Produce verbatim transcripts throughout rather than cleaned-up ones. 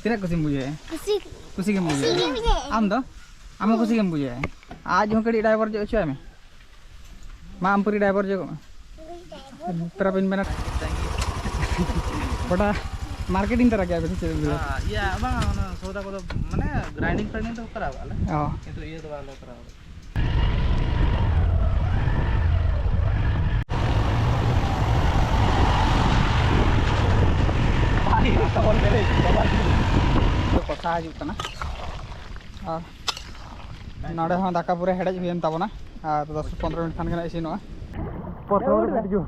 ᱛᱤᱱᱟᱹᱜ ᱠᱩᱥᱤᱢ ᱵᱩᱡᱷᱟᱹᱣᱮᱫᱼᱟ? ᱠᱩᱥᱤ ᱠᱩᱥᱤ ᱜᱮᱢ ᱵᱩᱡᱷᱟᱹᱣᱮᱫᱼᱟ? ᱟᱢ ᱫᱚ? ᱟᱢ ᱦᱚᱸ ᱠᱩᱥᱤ ᱜᱮᱢ ᱵᱩᱡᱷᱟᱹᱣᱮᱫᱼᱟ? ᱟᱡ ᱦᱚᱸ ᱠᱟᱹᱴᱤᱡ ᱰᱟᱭᱵᱚᱨ ᱧᱚᱜ ᱦᱚᱪᱚᱭ ᱢᱮ᱾ ᱢᱟ, ᱟᱢ ᱯᱩᱨᱤ ᱰᱟᱭᱵᱚᱨ ᱧᱚᱜᱚᱜ ᱢᱮ᱾ ᱯᱮᱨᱟ ᱵᱤᱱ ᱢᱮᱱᱟ᱾ ᱜᱚᱴᱟ ᱢᱟᱨᱠᱮᱴᱤᱝ ᱛᱟᱨᱟ ᱠᱮᱜᱼᱟ ᱯᱮ ᱥᱮ ᱪᱮᱫ ᱵᱤᱱ ᱞᱟᱹᱭᱟ? ᱦᱮᱸ, ᱤᱭᱟᱹ ᱵᱟᱝ, ᱚᱱᱟ ᱥᱚᱣᱫᱟ ᱠᱚᱫᱚ ᱢᱟᱱᱮ ᱜᱨᱟᱭᱤᱱᱰᱤᱝ ᱯᱷᱨᱟᱭᱤᱱᱰᱤᱝ ᱫᱚ ᱠᱚᱨᱟᱣ ᱠᱟᱜᱼᱟ ᱞᱮ, ᱚ ᱠᱤᱱᱛᱩ ᱤᱭᱟᱹ ᱫᱚ ᱵᱟᱞᱮ ᱠᱚᱨᱟᱣ ᱠᱟᱫᱟ᱾ ᱠᱚᱥᱟ ᱦᱤᱡᱩᱜ ᱠᱟᱱᱟ᱾ ᱟᱨ ᱱᱚᱰᱮ ᱦᱚᱸ ᱫᱟᱠᱟ ᱯᱩᱨᱟᱹ ᱦᱮᱰᱮᱡ ᱦᱩᱭᱮᱱ ᱛᱟᱵᱚᱱᱟ᱾ ᱟᱨ ᱫᱚᱥ ᱯᱚᱱᱨᱚ ᱢᱤᱱᱤᱴ ᱠᱷᱟᱱ ᱜᱮ ᱱᱟᱜ ᱤᱥᱤᱱᱚᱜᱼᱟ᱾ ᱯᱨᱚᱛᱷᱚᱢ ᱨᱮ ᱵᱷᱤᱰᱤᱭᱳ᱾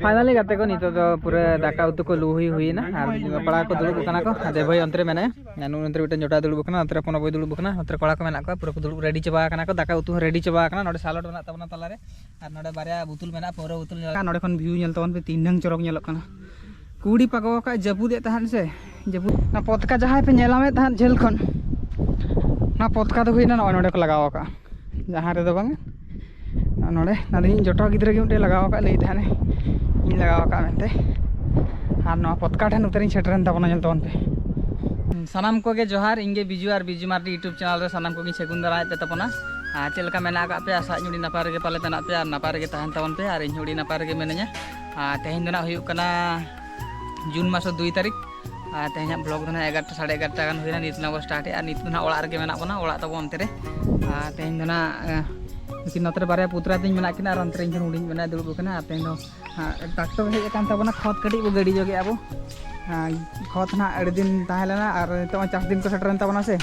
ᱯᱷᱟᱭᱱᱟᱞᱤ ᱜᱟᱛᱮ ᱠᱚ, ᱱᱤᱛᱚᱜ ᱫᱚ ᱯᱩᱨᱟᱹ ᱫᱟᱠᱟ ᱩᱛᱩ ᱠᱚ ᱞᱩ ᱦᱩᱭ ᱦᱩᱭᱱᱟ᱾ ᱟᱨ ᱠᱚᱲᱟ ᱠᱚ ᱫᱩᱲᱩᱵ ᱟᱠᱟᱱᱟ ᱠᱚ᱾ ᱫᱮᱵᱷᱟᱹᱭ ᱚᱱᱛᱮ ᱨᱮ ᱢᱮᱱᱟᱭᱟ, ᱱᱩᱭ ᱚᱱᱛᱮ ᱨᱮ ᱢᱤᱫᱴᱮᱱ ᱡᱚᱴᱟᱣ ᱫᱩᱲᱩᱵ ᱟᱠᱟᱱᱟ, ᱚᱱᱛᱮ ᱨᱮ ᱯᱚᱱᱚᱵᱚᱭ ᱫᱩᱲᱩᱵ ᱟᱠᱟᱱᱟ, ᱱᱚᱛᱮ ᱨᱮ ᱠᱚᱲᱟ ᱠᱚ ᱢᱮᱱᱟᱜ ᱠᱚᱣᱟ᱾ ᱯᱩᱨᱟᱹ ᱠᱚ ᱫᱩᱲᱩᱵ ᱨᱮᱰᱤ ᱪᱟᱵᱟ ᱟᱠᱟᱱᱟ ᱠᱚ, ᱫᱟᱠᱟ ᱩᱛᱩ ᱦᱚᱸ ᱨᱮᱰᱤ ᱪᱟᱵᱟ ᱟᱠᱟᱱᱟ᱾ ᱱᱚᱰᱮ ᱥᱟᱞᱚᱴ ᱢᱮᱱᱟᱜ ᱛᱟᱵᱚᱱᱟ ᱛᱟᱞᱟᱨᱮ, ᱟᱨ ᱱᱚᱰᱮ ᱵᱟᱨᱭᱟ ᱵᱳᱛᱚᱞ ᱢᱮᱱᱟᱜᱼᱟ, ᱯᱟᱹᱣᱨᱟᱹ ᱵᱳᱛᱚᱞ ᱧᱮᱞᱚᱜ ᱠᱟᱱᱟ᱾ ᱱᱚᱰᱮ ᱠᱷᱚᱱ ᱵᱷᱤᱭᱩ ᱧᱮᱞ ᱛᱟᱵᱚᱱ ᱯᱮ, ᱛᱤᱱᱟᱹᱝ ᱪᱚᱨᱚᱠ ᱧᱮᱞᱚᱜ ᱠᱟᱱᱟ᱾ ᱠᱩᱲᱤ ᱯᱟᱜᱟᱣ ᱟᱠᱟᱫ, ᱡᱟᱹᱯᱩᱫ ᱮᱫ ᱛᱟᱦᱮᱸᱫ ᱥᱮ, ᱡᱟᱹᱯᱩᱫ᱾ ᱚᱱᱟ ᱯᱚᱛᱠᱟ ᱡᱟᱦᱟᱸᱭ ᱯᱮ ᱧᱮᱞᱟᱢᱮᱫ ᱛᱟᱦᱮᱸᱫ ᱡᱷᱟᱹᱞ ᱠᱷᱚᱱ, ᱚᱱᱟ ᱯᱚᱛᱠᱟ ᱫᱚ ᱦᱩᱭᱱᱟ ᱱᱚᱜᱼᱚᱭ ᱱᱚᱰᱮ ᱠᱚ ᱞᱟᱜᱟᱣ ᱟᱠᱟᱫᱼᱟ, ᱡᱟᱦᱟᱸ ᱨᱮᱫᱚ ᱵᱟᱝ, ᱱᱚᱰᱮ᱾ ᱱᱚᱰᱮ ᱤᱧ ᱡᱚᱴᱟᱣ ᱜᱤᱫᱽᱨᱟᱹ ᱜᱮ ᱢᱤᱫᱴᱮᱱ ᱞᱟᱜᱟᱣ ᱟᱠᱟᱫ, ᱞᱟᱹᱭ ᱛᱟᱦᱮᱸᱫ ᱤᱧ ᱞᱟᱜᱟᱣ ᱟᱠᱟᱫ ᱢᱮᱱᱛᱮ᱾ ᱟᱨ ᱱᱚᱣᱟ ᱯᱚᱛᱠᱟ ᱴᱷᱮᱱ ᱩᱛᱟᱹᱨᱤᱧ ᱥᱮᱴᱮᱨᱮᱱ ᱛᱟᱵᱚᱱᱟ, ᱧᱮᱞ ᱛᱟᱵᱚᱱ ᱯᱮ᱾ ᱥᱟᱱᱟᱢ ᱠᱚᱜᱮ ᱡᱚᱦᱟᱨ, ᱤᱧ ᱜᱮ ᱵᱤᱡᱩ ᱟᱨ ᱵᱤᱡᱩ ᱢᱟᱨᱰᱤ YouTube ᱪᱮᱱᱮᱞ ᱨᱮ ᱥᱟᱱᱟᱢ ᱠᱚᱜᱮᱧ ᱥᱟᱹᱜᱩᱱ ᱫᱟᱨᱟᱢᱮᱫ ᱯᱮ ᱛᱟᱵᱚᱱᱟ᱾ ᱟᱨ ᱪᱮᱫ ᱞᱮᱠᱟ ᱢᱮᱱᱟᱜ ᱟᱠᱟᱫ ᱯᱮᱭᱟ? ᱟᱥᱟ ᱟᱹᱧ ᱟᱹᱰᱤ ᱱᱟᱯᱟᱭ ᱨᱮᱜᱮ ᱯᱟᱞᱮ ᱢᱮᱱᱟᱜ ᱯᱮᱭᱟ ᱟᱨ ᱱᱟᱯᱟᱭ ᱨᱮᱜᱮ ᱛᱟᱦᱮᱱ ᱛᱟᱵᱚᱱ ᱯᱮ, ᱟᱨ ᱤᱧ ᱦᱚᱸ ᱟᱹᱰᱤ ᱱᱟᱯᱟᱭ ᱨᱮᱜᱮ ᱢᱤᱱᱟᱹᱧᱟ᱾ ᱟᱨ ᱛᱮᱦᱮᱧ ᱫᱚ ᱱᱟᱜ ᱦᱩᱭᱩᱜ ᱠᱟᱱᱟ ᱡᱩᱱ ᱢᱟᱥ ᱫᱩᱭ ᱛᱟᱹᱨᱤᱠᱷ᱾ ᱟᱨ ᱛᱮᱦᱮᱧᱟᱜ ᱵᱞᱚᱜ ᱫᱚ ᱱᱟᱜ ᱮᱜᱟᱨᱚᱴᱟ, ᱥᱟᱲᱮ ᱮᱜᱟᱨᱚᱴᱟ ᱜᱟᱱ ᱦᱩᱭᱱᱟ, ᱱᱤᱛ ᱱᱟᱜ ᱵᱚ ᱥᱴᱟᱨᱴ ᱮᱜᱼᱟ᱾ ᱱᱤᱛ ᱫᱚ ᱱᱟᱜ ᱚᱲᱟᱜ ᱨᱮᱜᱮ ᱢᱮᱱᱟᱜ ᱵᱚᱱᱟ, ᱚᱲᱟᱜ ᱛᱟᱵᱚ ᱚᱱᱛᱮ ᱨᱮ᱾ ᱟᱨ ᱛᱮᱦᱮᱧ ᱫᱚ ᱱᱟᱜ, ᱮ, ᱱᱩᱠᱤᱱ ᱱᱚᱛᱮ ᱨᱮ ᱵᱟᱨᱭᱟ ᱯᱩᱛᱨᱟ ᱛᱤᱧ ᱢᱮᱱᱟᱜ ᱠᱤᱱᱟ ᱟᱨ ᱚᱱᱛᱮ ᱨᱮ ᱤᱧ ᱴᱷᱮᱱ ᱦᱩᱰᱤᱧ ᱢᱮᱱᱟᱭ, ᱫᱩᱲᱩᱵ ᱟᱠᱟᱱᱟ᱾ ᱟᱨ ᱛᱮᱦᱮᱧ ᱫᱚ ᱦᱟᱸᱜ ᱴᱨᱟᱠᱴᱚᱨ ᱦᱮᱡ ᱟᱠᱟᱱ ᱛᱟᱵᱚᱱᱟ, ᱠᱷᱚᱛ ᱠᱟᱹᱴᱤᱡ ᱵᱚ ᱜᱟᱹᱰᱤ ᱧᱚᱜᱮᱜᱼᱟ ᱵᱚ᱾ ᱟᱨ ᱠᱷᱚᱛ ᱱᱟᱜ ᱟᱹᱰᱤ ᱫᱤᱱ ᱛᱟᱦᱮᱸ ᱞᱮᱱᱟ ᱟᱨ ᱱᱤᱛᱚᱜ ᱢᱟ ᱪᱟᱥ ᱫᱤᱱ ᱠᱚ ᱥᱮᱴᱮᱨᱮᱱ ᱛᱟᱵᱚᱱᱟ ᱥᱮ,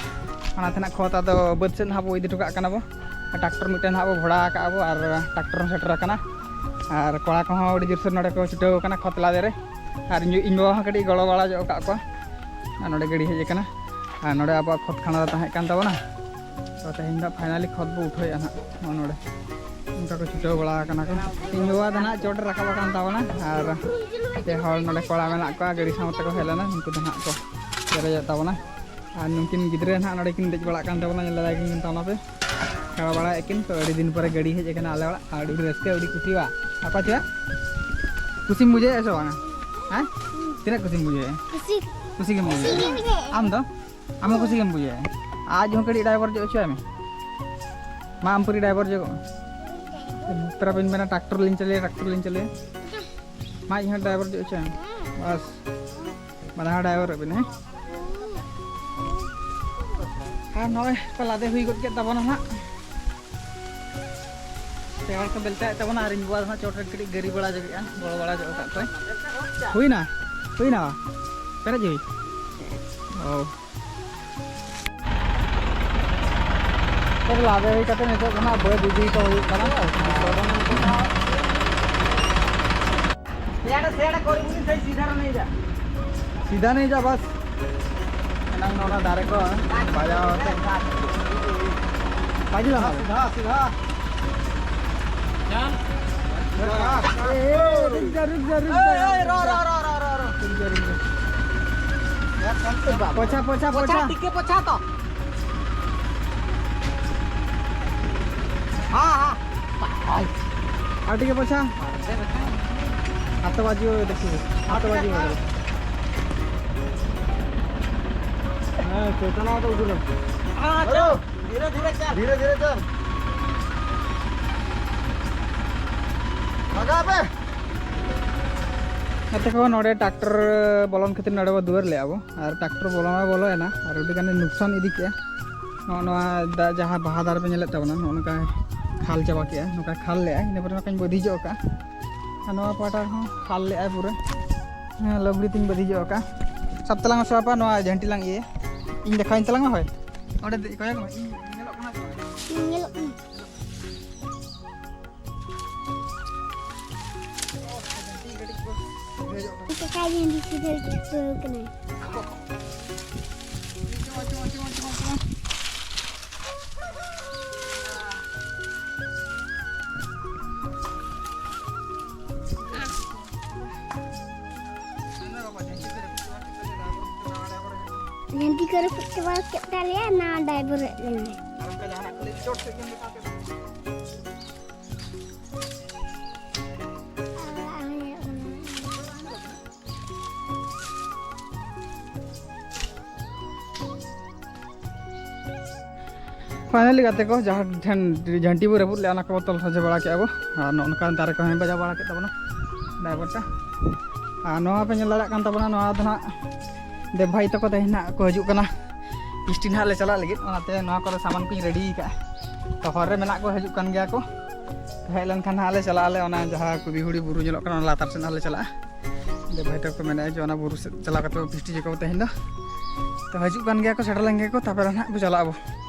ᱚᱱᱟᱛᱮ ᱱᱟᱜ ᱠᱷᱚᱛ ᱟᱫᱚ ᱵᱟᱹᱫᱽ ᱥᱮᱫ ᱱᱟᱜ ᱵᱚ ᱤᱫᱤ ᱦᱚᱴᱚ ᱠᱟᱜ ᱠᱟᱱᱟ ᱵᱚ᱾ ᱟᱨ ᱴᱨᱟᱠᱴᱚᱨ ᱢᱤᱫᱴᱮᱱ ᱱᱟᱜ ᱵᱚ ᱵᱷᱟᱲᱟ ᱟᱠᱟᱫᱼᱟ ᱵᱚ ᱟᱨ ᱴᱨᱟᱠᱴᱚᱨ ᱦᱚᱸ ᱥᱮᱴᱮᱨ ᱟᱠᱟᱱᱟ᱾ ᱟᱨ ᱠᱚᱲᱟ ᱠᱚᱦᱚᱸ ᱟᱹᱰᱤ ᱡᱳᱨᱥᱳᱨ ᱱᱚᱰᱮ ᱠᱚ ᱪᱷᱩᱴᱟᱹᱣ ᱟᱠᱟᱱᱟ ᱠᱷᱚᱛ ᱞᱟᱫᱮ ᱨᱮ᱾ ᱟᱨ ᱤᱧ, ᱤᱧ ᱵᱟᱵᱟ ᱦᱚᱸ ᱠᱟᱹᱴᱤᱡ ᱜᱚᱲᱚ ᱵᱟᱲᱟ ᱧᱚᱜ ᱟᱠᱟᱫ ᱠᱚᱣᱟ᱾ ᱟᱨ ᱱᱚᱰᱮ ᱜᱟᱹᱰᱤ ᱦᱮᱡ ᱟᱠᱟᱱᱟ᱾ ᱟᱨ ᱱᱚᱰᱮ ᱟᱵᱚᱣᱟᱜ ᱠᱷᱚᱛ ᱠᱷᱟᱱᱟ ᱫᱚ ᱛᱟᱦᱮᱸ ᱠᱟᱱ ᱛᱟᱵᱚᱱᱟ᱾ ᱛᱚ ᱛᱮᱦᱮᱧ ᱫᱚ ᱯᱷᱟᱭᱱᱟᱞᱤ ᱠᱷᱚᱛ ᱵᱚ ᱩᱴᱷᱟᱹᱣᱮᱫᱼᱟ ᱱᱟᱜ᱾ ᱱᱚᱜᱼᱚ ᱱᱚᱰᱮ ᱚᱱᱠᱟ ᱠᱚ ᱪᱷᱩᱴᱟᱹᱣ ᱵᱟᱲᱟ ᱟᱠᱟᱱᱟ ᱠᱚ᱾ ᱤᱧ ᱵᱟᱵᱟ ᱫᱚ ᱱᱟᱜ ᱪᱚᱴ ᱨᱮ ᱨᱟᱠᱟᱵ ᱟᱠᱟᱱ ᱛᱟᱵᱚᱱᱟ ᱟᱨ ᱯᱮ ᱦᱚᱲ ᱱᱚᱰᱮ ᱠᱚᱲᱟ ᱢᱮᱱᱟᱜ ᱠᱚᱣᱟ, ᱜᱟᱹᱰᱤ ᱥᱟᱶ ᱛᱮᱠᱚ ᱦᱮᱡ ᱞᱮᱱᱟ, ᱩᱱᱠᱩ ᱫᱚ ᱱᱟᱜ ᱠᱚ ᱯᱮᱨᱮᱡᱮᱫ ᱛᱟᱵᱚᱱᱟ᱾ ᱟᱨ ᱱᱩᱠᱤᱱ ᱜᱤᱫᱽᱨᱟᱹ ᱱᱟᱜ ᱱᱚᱰᱮ ᱠᱤᱱ ᱫᱮᱡ ᱵᱟᱲᱟᱜ ᱠᱟᱱ ᱛᱟᱵᱚᱱᱟ, ᱧᱮᱞ ᱫᱟᱲᱮᱭᱟᱠᱤᱱ ᱠᱟᱱ ᱛᱟᱵᱚᱱᱟ ᱯᱮ᱾ ᱠᱷᱟᱲᱟ ᱵᱟᱲᱟᱭᱮᱫ ᱠᱤᱱ ᱛᱚ, ᱟᱹᱰᱤ ᱫᱤᱱ ᱯᱚᱨᱮ ᱜᱟᱹᱰᱤ ᱦᱮᱡ ᱟᱠᱟᱱᱟ ᱟᱞᱮ ᱚᱲᱟᱜ, ᱟᱹᱰᱤ ᱨᱟᱹᱥᱠᱟᱹ, ᱟᱹᱰᱤ ᱠᱩᱥᱤ ᱵᱟ᱾ ᱟᱯᱟ ᱪᱮ? ᱠᱩᱥᱤᱢ ᱵᱩᱡᱷᱟᱹᱣᱮᱫᱼᱟ ᱥᱮ ᱵᱟᱝᱟ? ᱦᱮᱸ? ᱛᱤᱱᱟᱹᱜ ᱠᱩᱥᱤᱢ ᱵᱩᱡᱷᱟᱹᱣᱮᱫᱼᱟ? ᱠᱩᱥᱤ᱾ ᱠᱩᱥᱤ ᱜᱮᱢ ᱵᱩᱡᱷᱟᱹᱣᱮᱫᱼᱟ? ᱠᱩᱥᱤ ᱜᱮ᱾ ᱟᱢ ᱫᱚ? ᱟᱢ ᱦᱚᱸ ᱠᱩᱥᱤ ᱜᱮᱢ ᱵᱩᱡᱷᱟᱹᱣᱮᱫᱼᱟ? ᱟᱡ ᱦᱚᱸ ᱠᱟᱹᱴᱤᱡ ᱰᱟᱭᱵᱚᱨ ᱡᱚᱜ ᱦᱚᱪᱚᱭ ᱢᱮ᱾ ᱢᱟ, ᱟᱢ ᱯᱩᱨᱤ ᱰᱟᱭᱵᱚᱨ ᱡᱚᱜᱚᱜ ᱢᱮ᱾ ᱛᱟᱨᱟ ᱵᱤᱱ ᱢᱮᱱᱟ, "ᱴᱨᱟᱠᱴᱚᱨ ᱞᱤᱧ ᱪᱟᱹᱞᱩᱭᱟ, ᱴᱨᱟᱠᱴᱚᱨ ᱞᱤᱧ ᱪᱟᱹᱞᱩᱭᱟ᱾" ᱢᱟ, ᱤᱧ ᱦᱚᱸ ᱰᱟᱭᱵᱚᱨ ᱡᱚᱜ ᱦᱚᱪᱚᱭ ᱢᱮ᱾ ᱵᱟᱥ᱾ ᱢᱟ, ᱰᱟᱭᱵᱚᱨᱚᱜ ᱵᱤᱱ, ᱦᱮᱸ? ᱟᱨ ᱱᱚᱜᱼᱚᱭ ᱠᱚ ᱞᱟᱫᱮ ᱦᱩᱭ ᱜᱚᱫ ᱠᱮᱫ ᱛᱟᱵᱚᱱᱟ ᱱᱟᱜ᱾ ᱯᱮ ᱦᱚᱲ ᱠᱚ ᱵᱮᱞᱪᱟᱣᱮᱫ ᱛᱟᱵᱚᱱᱟ ᱟᱨ ᱤᱧ ᱵᱟᱵᱟ ᱫᱚ ᱱᱟᱜ ᱪᱚᱴ ᱨᱮ ᱠᱟᱹᱴᱤᱡ ᱜᱟᱹᱨᱤ ᱵᱟᱲᱟ ᱧᱚᱜᱮᱜᱼᱟ, ᱜᱚᱲᱚ ᱵᱟᱲᱟ ᱧᱚᱜ ᱟᱠᱟᱫ ᱠᱚᱣᱟᱭ᱾ ᱦᱩᱭᱱᱟ? ᱦᱩᱭᱱᱟ? ᱯᱮᱨᱮᱡ ᱦᱩᱭ? ᱚ᱾ ᱛᱚᱵᱮ ᱞᱟᱫᱮ ᱦᱩᱭ ᱠᱟᱛᱮ ᱱᱤᱛᱚᱜ ᱫᱚ ᱱᱟᱜ ᱵᱟᱹᱫᱽ ᱤᱫᱤ ᱠᱚ ᱦᱩᱭᱩᱜ ᱠᱟᱱᱟ᱾ सीधा नहीं जा, सीधा नहीं जा, बस। ᱮᱱᱟᱝ ᱱᱚᱰᱮ ᱫᱟᱨᱮ ᱠᱚ ᱵᱟᱡᱟᱣ ᱠᱟᱛᱮ᱾ ᱵᱟᱡᱟᱣ ᱠᱟᱛᱮ᱾ सीधा, सीधा। ए, ए, रुक जा, रुक जा, रुक जा, रुक जा। ए, ए, रो, रो, रो। रुक जा, रुक जा। यार, कौन से बाप? पोछा, पोछा, पोछा, पोछा। टिके पोछा तो। हाँ, हाँ। हाँ, ठीक है, पोछा। हाथ तो बाजी हो, देखिए। हाथ तो बाजी हो। हाँ, चेतना तो उधर। हाँ, हेलो। धीरे धीरे चल। धीरे धीरे चल। ᱞᱟᱜᱟ ᱯᱮ᱾ ᱜᱟᱛᱮ ᱠᱚ, ᱱᱚᱰᱮ ᱴᱨᱟᱠᱴᱚᱨ ᱵᱚᱞᱚᱱ ᱠᱷᱟᱹᱛᱤᱨ ᱱᱚᱰᱮ ᱵᱚ ᱫᱩᱣᱟᱹᱨ ᱞᱮᱜᱼᱟ ᱵᱚ᱾ ᱟᱨ ᱴᱨᱟᱠᱴᱚᱨ ᱵᱚᱞᱚ ᱢᱟ ᱵᱚᱞᱚᱭᱮᱱᱟ, ᱟᱨ ᱟᱹᱰᱤ ᱜᱟᱱᱮ ᱱᱩᱠᱥᱟᱱ ᱤᱫᱤ ᱠᱮᱜᱼᱟ᱾ ᱱᱚᱜᱼᱚ ᱱᱚᱣᱟ ᱫᱟ-, ᱡᱟᱦᱟᱸ ᱵᱟᱦᱟ ᱫᱟᱨᱮ ᱯᱮ ᱧᱮᱞᱮᱫ ᱛᱟᱵᱚᱱᱟ, ᱱᱚᱜᱼᱚ ᱱᱚᱝᱠᱟ ᱠᱷᱟᱞ ᱪᱟᱵᱟ ᱠᱮᱜᱼᱟ, ᱱᱚᱝᱠᱟ ᱠᱷᱟᱞ ᱞᱮᱜᱼᱟ, ᱤᱱᱟᱹ ᱯᱚᱨᱮ ᱱᱚᱝᱠᱟᱧ ᱵᱟᱹᱫᱷᱤ ᱡᱚᱜ ᱠᱟᱜᱼᱟ᱾ ᱟᱨ ᱱᱚᱣᱟ ᱯᱟᱦᱴᱟ ᱦᱚᱸ ᱠᱷᱟᱞ ᱞᱮᱜᱼᱟᱭ ᱯᱩᱨᱟᱹ᱾ ᱦᱮᱸ, ᱞᱩᱜᱽᱲᱤ ᱛᱤᱧ ᱵᱟᱹᱫᱷᱤ ᱡᱚᱜ ᱠᱟᱜᱼᱟ᱾ ᱥᱟᱵ ᱛᱟᱞᱟᱝ ᱢᱮ ᱥᱮ ᱵᱟᱯᱟ, ᱱᱚᱣᱟ ᱡᱷᱟᱹᱱᱴᱤ ᱞᱟᱝ ᱤᱭᱟᱹᱭᱟ᱾ ᱤᱧ ᱫᱮᱠᱷᱟᱣᱤᱧ ᱛᱟᱞᱟᱝ ᱢᱮ, ᱦᱳᱭ᱾ ᱚᱸᱰᱮ ᱫᱮᱡ ᱠᱚᱭᱚᱜ ᱢᱮ, ᱤᱧ ᱧᱮᱞᱚᱜ ᱠᱟᱱᱟ ᱥᱮ ᱵᱟᱝ? ᱧᱮᱞᱚᱜ ᱠᱟᱱᱟ᱾ ᱪᱮᱠᱟᱭ ᱧᱮᱞ ᱫᱤᱥᱟᱹ ᱫᱚ ᱪᱤᱠᱟᱹᱣ ᱠᱟᱱᱟᱭ᱾ ᱡᱷᱟᱹᱱᱴᱤ ᱠᱚ ᱨᱟᱹᱯᱩᱫ ᱪᱟᱵᱟ ᱠᱮᱫ ᱛᱟᱞᱮᱭᱟ, ᱱᱟᱣᱟ ᱰᱟᱭᱵᱚᱨ ᱦᱮᱡ ᱞᱮᱱᱟᱭ᱾ ᱪᱚᱴ ᱥᱮᱫ ᱜᱮᱢ ᱫᱮᱠᱷᱟᱣ ᱠᱮᱫᱟ᱾ ᱯᱷᱟᱭᱱᱟᱞᱤ ᱜᱟᱛᱮ ᱠᱚ, ᱡᱟᱦᱟᱸ ᱴᱷᱮᱱ ᱡᱷᱟᱹᱱᱴᱤ ᱵᱚ ᱨᱟᱹᱯᱩᱫ ᱞᱮᱫᱼᱟ, ᱚᱱᱟ ᱠᱚ ᱵᱚ ᱛᱚᱞ ᱥᱚᱡᱷᱮ ᱵᱟᱲᱟ ᱠᱮᱫᱼᱟ ᱵᱚ᱾ ᱟᱨ ᱱᱚᱜᱼᱚ ᱱᱚᱝᱠᱟᱱ ᱫᱟᱨᱮ ᱠᱚᱦᱚᱸ ᱵᱟᱡᱟᱣ ᱵᱟᱲᱟ ᱠᱮᱫ ᱛᱟᱵᱚᱱᱟ ᱰᱟᱭᱵᱷᱟᱨ ᱴᱟ᱾ ᱟᱨ ᱱᱚᱣᱟ ᱯᱮ ᱧᱮᱞ ᱫᱟᱲᱮᱭᱟᱜ ᱠᱟᱱ ᱛᱟᱵᱚᱱᱟ, ᱱᱚᱣᱟ ᱫᱚ ᱦᱟᱸᱜ ᱫᱮᱵ ᱵᱷᱟᱭ ᱛᱟᱠᱚ ᱛᱮᱦᱮᱧ ᱦᱟᱸᱜ ᱠᱚ ᱦᱤᱡᱩᱜ ᱠᱟᱱᱟ, ᱯᱷᱤᱥᱴᱤ ᱱᱟᱦᱟᱜ ᱞᱮ ᱪᱟᱞᱟᱜ ᱞᱟᱹᱜᱤᱫ᱾ ᱚᱱᱟᱛᱮ ᱱᱚᱣᱟ ᱠᱚᱨᱮ ᱥᱟᱢᱟᱱ ᱠᱚᱧ ᱨᱮᱰᱤ ᱟᱠᱟᱫᱼᱟ᱾ ᱛᱚ, ᱦᱚᱨ ᱨᱮ ᱢᱮᱱᱟᱜ ᱠᱚ, ᱦᱤᱡᱩᱜ ᱠᱟᱱ ᱜᱮᱭᱟ ᱠᱚ᱾ ᱦᱮᱡ ᱞᱮᱱᱠᱷᱟᱱ ᱦᱟᱸᱜ ᱞᱮ ᱪᱟᱞᱟᱜ ᱟᱞᱮ, ᱚᱱᱟ ᱡᱟᱦᱟᱸ ᱠᱩᱵᱤᱦᱩᱲᱤ ᱵᱩᱨᱩ ᱧᱮᱞᱚᱜ ᱠᱟᱱᱟ, ᱚᱱᱟ ᱞᱟᱛᱟᱨ ᱥᱮᱫ ᱦᱟᱸᱜ ᱞᱮ ᱪᱟᱞᱟᱜᱼᱟ᱾ ᱫᱮᱵ ᱵᱷᱟᱭ ᱛᱟᱠᱚ ᱠᱚ ᱢᱮᱱᱮᱫᱼᱟ ᱡᱮ ᱚᱱᱟ ᱵᱩᱨᱩ ᱥᱮᱫ ᱪᱟᱞᱟᱣ ᱠᱟᱛᱮ ᱯᱷᱤᱥᱴᱤ ᱡᱚᱠᱷᱚᱱ ᱛᱮᱦᱮᱧ ᱫᱚ᱾ ᱛᱚ, ᱦᱤᱡᱩᱜ ᱠᱟᱱ ᱜᱮᱭᱟ ᱠᱚ, ᱥᱮᱴᱮᱨ ᱞᱮᱱ ᱜᱮᱭᱟ ᱠᱚ, ᱛᱟᱨᱯᱚᱨᱮ ᱱᱟᱦᱟᱜ ᱵᱚ ᱪᱟᱞᱟᱜ ᱟᱵᱚ᱾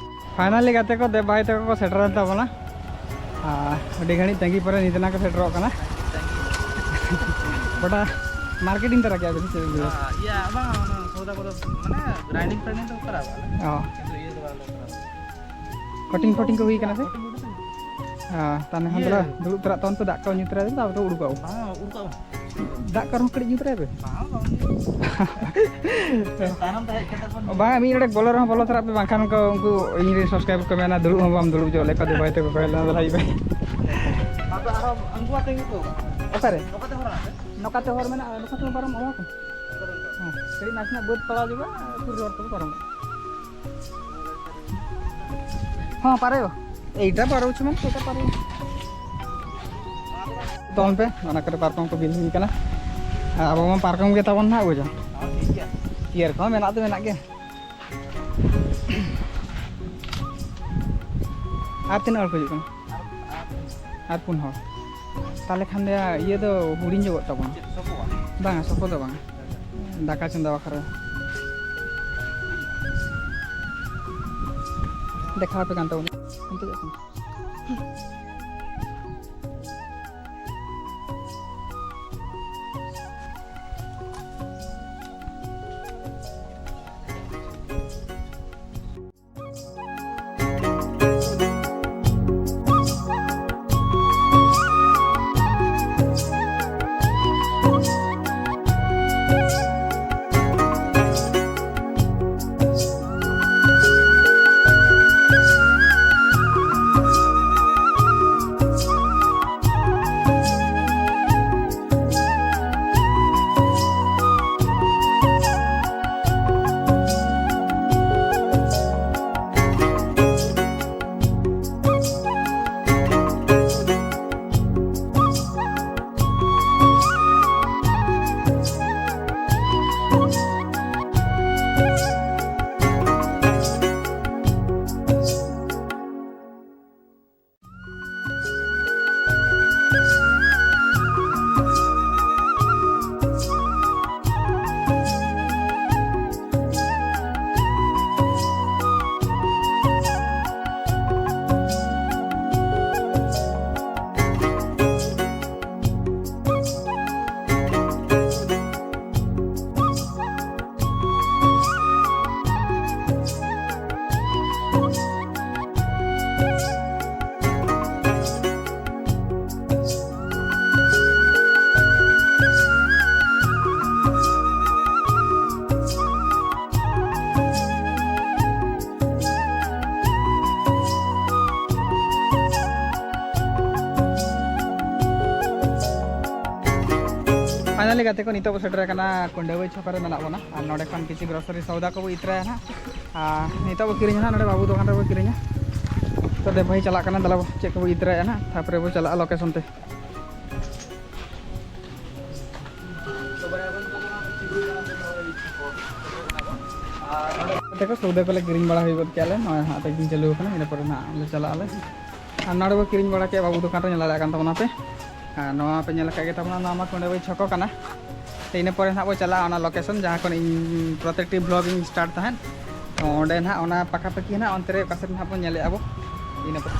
ᱯᱷᱟᱭᱱᱟᱞᱤ ᱜᱟᱛᱮ ᱠᱚ, ᱫᱮᱵ ᱵᱷᱟᱭ ᱛᱟᱠᱚ ᱠᱚ ᱥᱮᱴᱮᱨᱮᱱ ᱛᱟᱵᱚᱱᱟ᱾ ᱟᱨ ᱟᱹᱰᱤ ᱜᱷᱟᱹᱲᱤᱡ ᱛᱟᱺᱜᱤ ᱯᱚᱨᱮ ᱱᱤᱛ ᱱᱟ ᱠᱚ ᱥᱮᱴᱮᱨᱚᱜ ᱠᱟᱱᱟ᱾ ᱜᱚᱴᱟ ᱢᱟᱨᱠᱮᱴᱤᱝ ᱛᱟᱨᱟ ᱠᱮᱜᱼᱟ ᱵᱮᱱ ᱥᱮ ᱪᱮᱫ ᱵᱮᱱ ᱞᱟᱹᱭᱟ? ᱦᱮᱸ, ᱤᱭᱟᱹ, ᱵᱟᱝ, ᱚᱱᱟ ᱥᱚᱣᱫᱟ ᱠᱚᱫᱚ, ᱢᱟᱱᱮ, ᱜᱨᱟᱭᱤᱱᱰᱤᱝ ᱯᱷᱨᱟᱭᱤᱱᱰᱤᱝ ᱫᱚ ᱠᱚᱨᱟᱣ ᱠᱟᱜᱼᱟ ᱞᱮ᱾ ᱚ᱾ ᱠᱤᱱᱛᱩ ᱤᱭᱟᱹ ᱫᱚ ᱵᱟᱝ ᱞᱮ ᱠᱚᱨᱟᱣ᱾ ᱠᱟᱴᱤᱝ ᱯᱷᱚᱴᱤᱝ ᱠᱚ ᱦᱩᱭ ᱠᱟᱱᱟ ᱥᱮ? ᱠᱟᱴᱤᱝ ᱯᱷᱚᱴᱤᱝ ᱫᱚ ᱦᱮᱸ, ᱛᱟᱦᱞᱮ ᱠᱷᱟᱱ ᱤᱭᱟᱹ᱾ ᱫᱚ ᱫᱩᱲᱩᱵ ᱛᱚᱨᱟᱜ ᱛᱟᱵᱚᱱ ᱯᱮ, ᱫᱟᱜ ᱠᱚ ᱧᱩ ᱛᱚᱨᱟᱭ ᱯᱮ, ᱛᱟᱨᱯᱚᱨᱮ ᱩᱰᱩᱠᱚᱜ ᱟᱵᱚ᱾ ᱵᱟᱝ, ᱩᱰᱩᱠᱚᱜ ᱟᱵᱚ᱾ ᱫᱟᱜ ᱠᱚ ᱟᱨᱦᱚᱸ ᱠᱟᱹᱴᱤᱡ ᱧᱩ ᱛᱚᱨᱟᱭ ᱯᱮ᱾ ᱵᱟᱝ, ᱵᱟᱝ ᱧᱩ᱾ ᱛᱟᱭᱱᱚᱢ ᱛᱮ ᱦᱮᱡ ᱠᱟᱛᱮ ᱵᱚᱱ ᱵᱟᱝ, ᱢᱤᱫ ᱰᱚᱸᱰᱮᱠ ᱵᱚᱞᱚ ᱨᱮᱦᱚᱸ ᱵᱚᱞᱚ ᱛᱚᱨᱟᱜ ᱯᱮ, ᱵᱟᱝᱠᱷᱟᱱ ᱠᱚ ᱩᱱᱠᱩ ᱤᱧ ᱨᱮᱱ ᱥᱟᱵᱥᱠᱨᱟᱭᱵᱟᱨ ᱠᱚ ᱢᱮᱱᱟ, "ᱫᱩᱲᱩᱵ ᱦᱚᱸ ᱵᱟᱢ ᱫᱩᱲᱩᱵ ᱦᱚᱪᱚ ᱞᱮ ᱠᱚᱣᱟ, ᱫᱮᱵ ᱵᱷᱟᱭ ᱛᱟᱠᱚ ᱠᱚ ᱦᱮᱡ ᱞᱮᱱᱟ, ᱞᱟᱭᱤᱵᱷ ᱨᱮ᱾" ᱟᱫᱚ ᱟᱨᱦᱚᱸ ᱩᱱᱠᱩ ᱟᱛᱮ ᱜᱮᱠᱚ᱾ ᱚᱠᱟᱨᱮ? ᱱᱚᱝᱠᱟᱛᱮ ᱦᱚᱨ ᱢᱮᱱᱟᱜᱼᱟ, ᱱᱚᱝᱠᱟᱛᱮ ᱯᱟᱨᱚᱢᱚᱜᱼᱟ᱾ ᱦᱮᱸ, ᱠᱟᱹᱴᱤᱡ ᱱᱟᱥᱮᱱᱟᱜ ᱵᱟᱹᱫᱽ ᱯᱟᱲᱟᱣ ᱡᱚᱜᱟ, ᱥᱩᱨ ᱦᱚᱨ ᱛᱮᱠᱚ ᱯᱟᱨᱚᱢᱚᱜᱼᱟ᱾ ᱦᱚᱸ, ᱯᱟᱨᱮ ᱦᱚᱸ᱾ ᱮᱭᱴᱟ ᱯᱟᱨᱚ ᱦᱚᱪᱚ ᱢᱮ, ᱮᱭᱴᱟ ᱯᱟᱨᱚ᱾ ᱛᱚᱞ ᱯᱮ, ᱚᱱᱟ ᱠᱚᱨᱮ ᱯᱟᱨᱠᱚᱢ ᱠᱚ ᱵᱤᱞ ᱦᱩᱭ ᱠᱟᱱᱟ᱾ ᱟᱨ ᱟᱵᱚ ᱢᱟ ᱯᱟᱨᱠᱚᱢ ᱜᱮ ᱛᱟᱵᱚᱱ ᱱᱟᱦᱟᱜ, ᱵᱩᱡᱷᱟᱹᱣ᱾ ᱦᱚᱸ, ᱴᱷᱤᱠ ᱜᱮᱭᱟ᱾ ᱪᱮᱭᱟᱨ ᱠᱚᱦᱚᱸ ᱢᱮᱱᱟᱜ ᱫᱚ ᱢᱮᱱᱟᱜ ᱜᱮ᱾ ᱟᱨ ᱛᱤᱱᱟᱹᱜ ᱦᱚᱲ ᱠᱚ ᱦᱤᱡᱩᱜ ᱠᱟᱱᱟ? ᱟᱨ ᱯᱩᱱ ᱦᱚᱲ᱾ ᱛᱟᱦᱚᱞᱮ ᱠᱷᱟᱱ ᱫᱚ ᱤᱭᱟᱹ ᱫᱚ ᱦᱩᱰᱤᱧ ᱧᱚᱜᱚᱜ ᱛᱟᱵᱚᱱᱟ᱾ ᱪᱮᱫ ᱥᱚᱯᱚᱜᱼᱟ? ᱵᱟᱝᱟ, ᱥᱚᱯᱚ ᱫᱚ ᱵᱟᱝᱟ᱾ ᱫᱟᱠᱟ ᱪᱚᱸᱫᱟ ᱵᱟᱠᱷᱨᱟ᱾ ᱫᱮᱠᱷᱟᱣ ᱟᱯᱮ ᱠᱟᱱ ᱛᱟᱵᱚᱱᱟ᱾ ᱚᱱᱛᱮ ᱪᱟᱜ ᱠᱟᱱᱟ᱾ ᱜᱟᱛᱮ ᱠᱚ, ᱱᱤᱛᱚᱜ ᱵᱚ ᱥᱮᱴᱮᱨ ᱟᱠᱟᱱᱟ ᱠᱩᱸᱰᱟᱹᱵᱟᱹᱭ ᱪᱷᱚᱠ ᱨᱮ ᱢᱮᱱᱟᱜ ᱵᱚᱱᱟ᱾ ᱟᱨ ᱱᱚᱰᱮ ᱠᱷᱚᱱ ᱠᱤᱪᱷᱩ ᱜᱨᱚᱥᱟᱨᱤ ᱥᱚᱣᱫᱟ ᱠᱚᱵᱚ ᱤᱛᱨᱟᱭᱟ ᱱᱟᱦᱟᱜ᱾ ᱟᱨ ᱱᱤᱛᱚᱜ ᱵᱚ ᱠᱤᱨᱤᱧᱟ ᱱᱟᱦᱟᱜ, ᱱᱚᱰᱮ ᱵᱟᱹᱵᱩ ᱫᱚᱠᱟᱱ ᱨᱮᱵᱚ ᱠᱤᱨᱤᱧᱟ᱾ ᱛᱚ ᱫᱮᱵ ᱵᱷᱟᱹᱭ ᱪᱟᱞᱟᱜ ᱠᱟᱱᱟ, ᱫᱮᱞᱟ ᱵᱚ ᱪᱮᱫ ᱠᱚᱵᱚ ᱤᱛᱨᱟᱭᱟ ᱱᱟᱦᱟᱜ, ᱛᱟᱨᱯᱚᱨᱮ ᱵᱚ ᱪᱟᱞᱟᱜᱼᱟ ᱞᱳᱠᱮᱥᱚᱱ ᱛᱮ᱾ ᱜᱟᱛᱮ ᱠᱚ, ᱥᱚᱣᱫᱟ ᱠᱚᱞᱮ ᱠᱤᱨᱤᱧ ᱵᱟᱲᱟ ᱦᱩᱭ ᱜᱚᱫ ᱠᱮᱜᱼᱟ ᱞᱮ᱾ ᱱᱚᱜᱼᱚᱭ ᱦᱟᱸᱜ packing ᱪᱟᱹᱞᱩ ᱟᱠᱟᱱᱟ, ᱤᱱᱟᱹ ᱯᱚᱨᱮ ᱱᱟᱦᱟᱜ ᱞᱮ ᱪᱟᱞᱟᱜ ᱟᱞᱮ᱾ ᱟᱨ ᱱᱚᱰᱮ ᱵᱚ ᱠᱤᱨᱤᱧ ᱵᱟᱲᱟ ᱠᱮᱜᱼᱟ ᱵᱟᱹᱵᱩ ᱫᱚᱠᱟᱱ ᱨᱮ, ᱧᱮᱞ ᱫᱟᱲᱮᱭᱟᱜ ᱠᱟᱱ ᱛᱟᱵᱚᱱᱟ ᱯᱮ᱾ ᱟᱨ ᱱᱚᱣᱟ ᱯᱮ ᱧᱮᱞ ᱟᱠᱟᱫ ᱜᱮ ᱛᱟᱵᱚᱱᱟ, ᱱᱚᱣᱟ ᱢᱟ ᱠᱩᱸᱰᱟᱹᱵᱟᱹᱭ ᱪᱷᱚᱠᱚ ᱠᱟᱱᱟ᱾ ᱛᱚ ᱤᱱᱟᱹ ᱯᱚᱨᱮ ᱱᱟᱦᱟᱜ ᱵᱚ ᱪᱟᱞᱟᱜᱼᱟ ᱚᱱᱟ ᱞᱳᱠᱮᱥᱚᱱ, ᱡᱟᱦᱟᱸ ᱠᱷᱚᱱ ᱤᱧ ᱯᱨᱚᱛᱮᱠᱴᱤ ᱵᱷᱞᱚᱜ ᱤᱧ ᱥᱴᱟᱨᱴ ᱛᱟᱦᱮᱸᱫ᱾ ᱛᱚ ᱚᱸᱰᱮ ᱱᱟᱦᱟᱜ ᱚᱱᱟ ᱯᱟᱠᱟᱯᱟᱠᱤ ᱱᱟᱦᱟᱜ ᱚᱱᱛᱮ ᱨᱮ ᱚᱠᱟ ᱥᱮᱫ ᱱᱟᱦᱟᱜ ᱵᱚᱱ ᱧᱮᱞᱮᱫᱼᱟ ᱵᱚ᱾ ᱤᱱᱟᱹ ᱯᱚᱨᱮ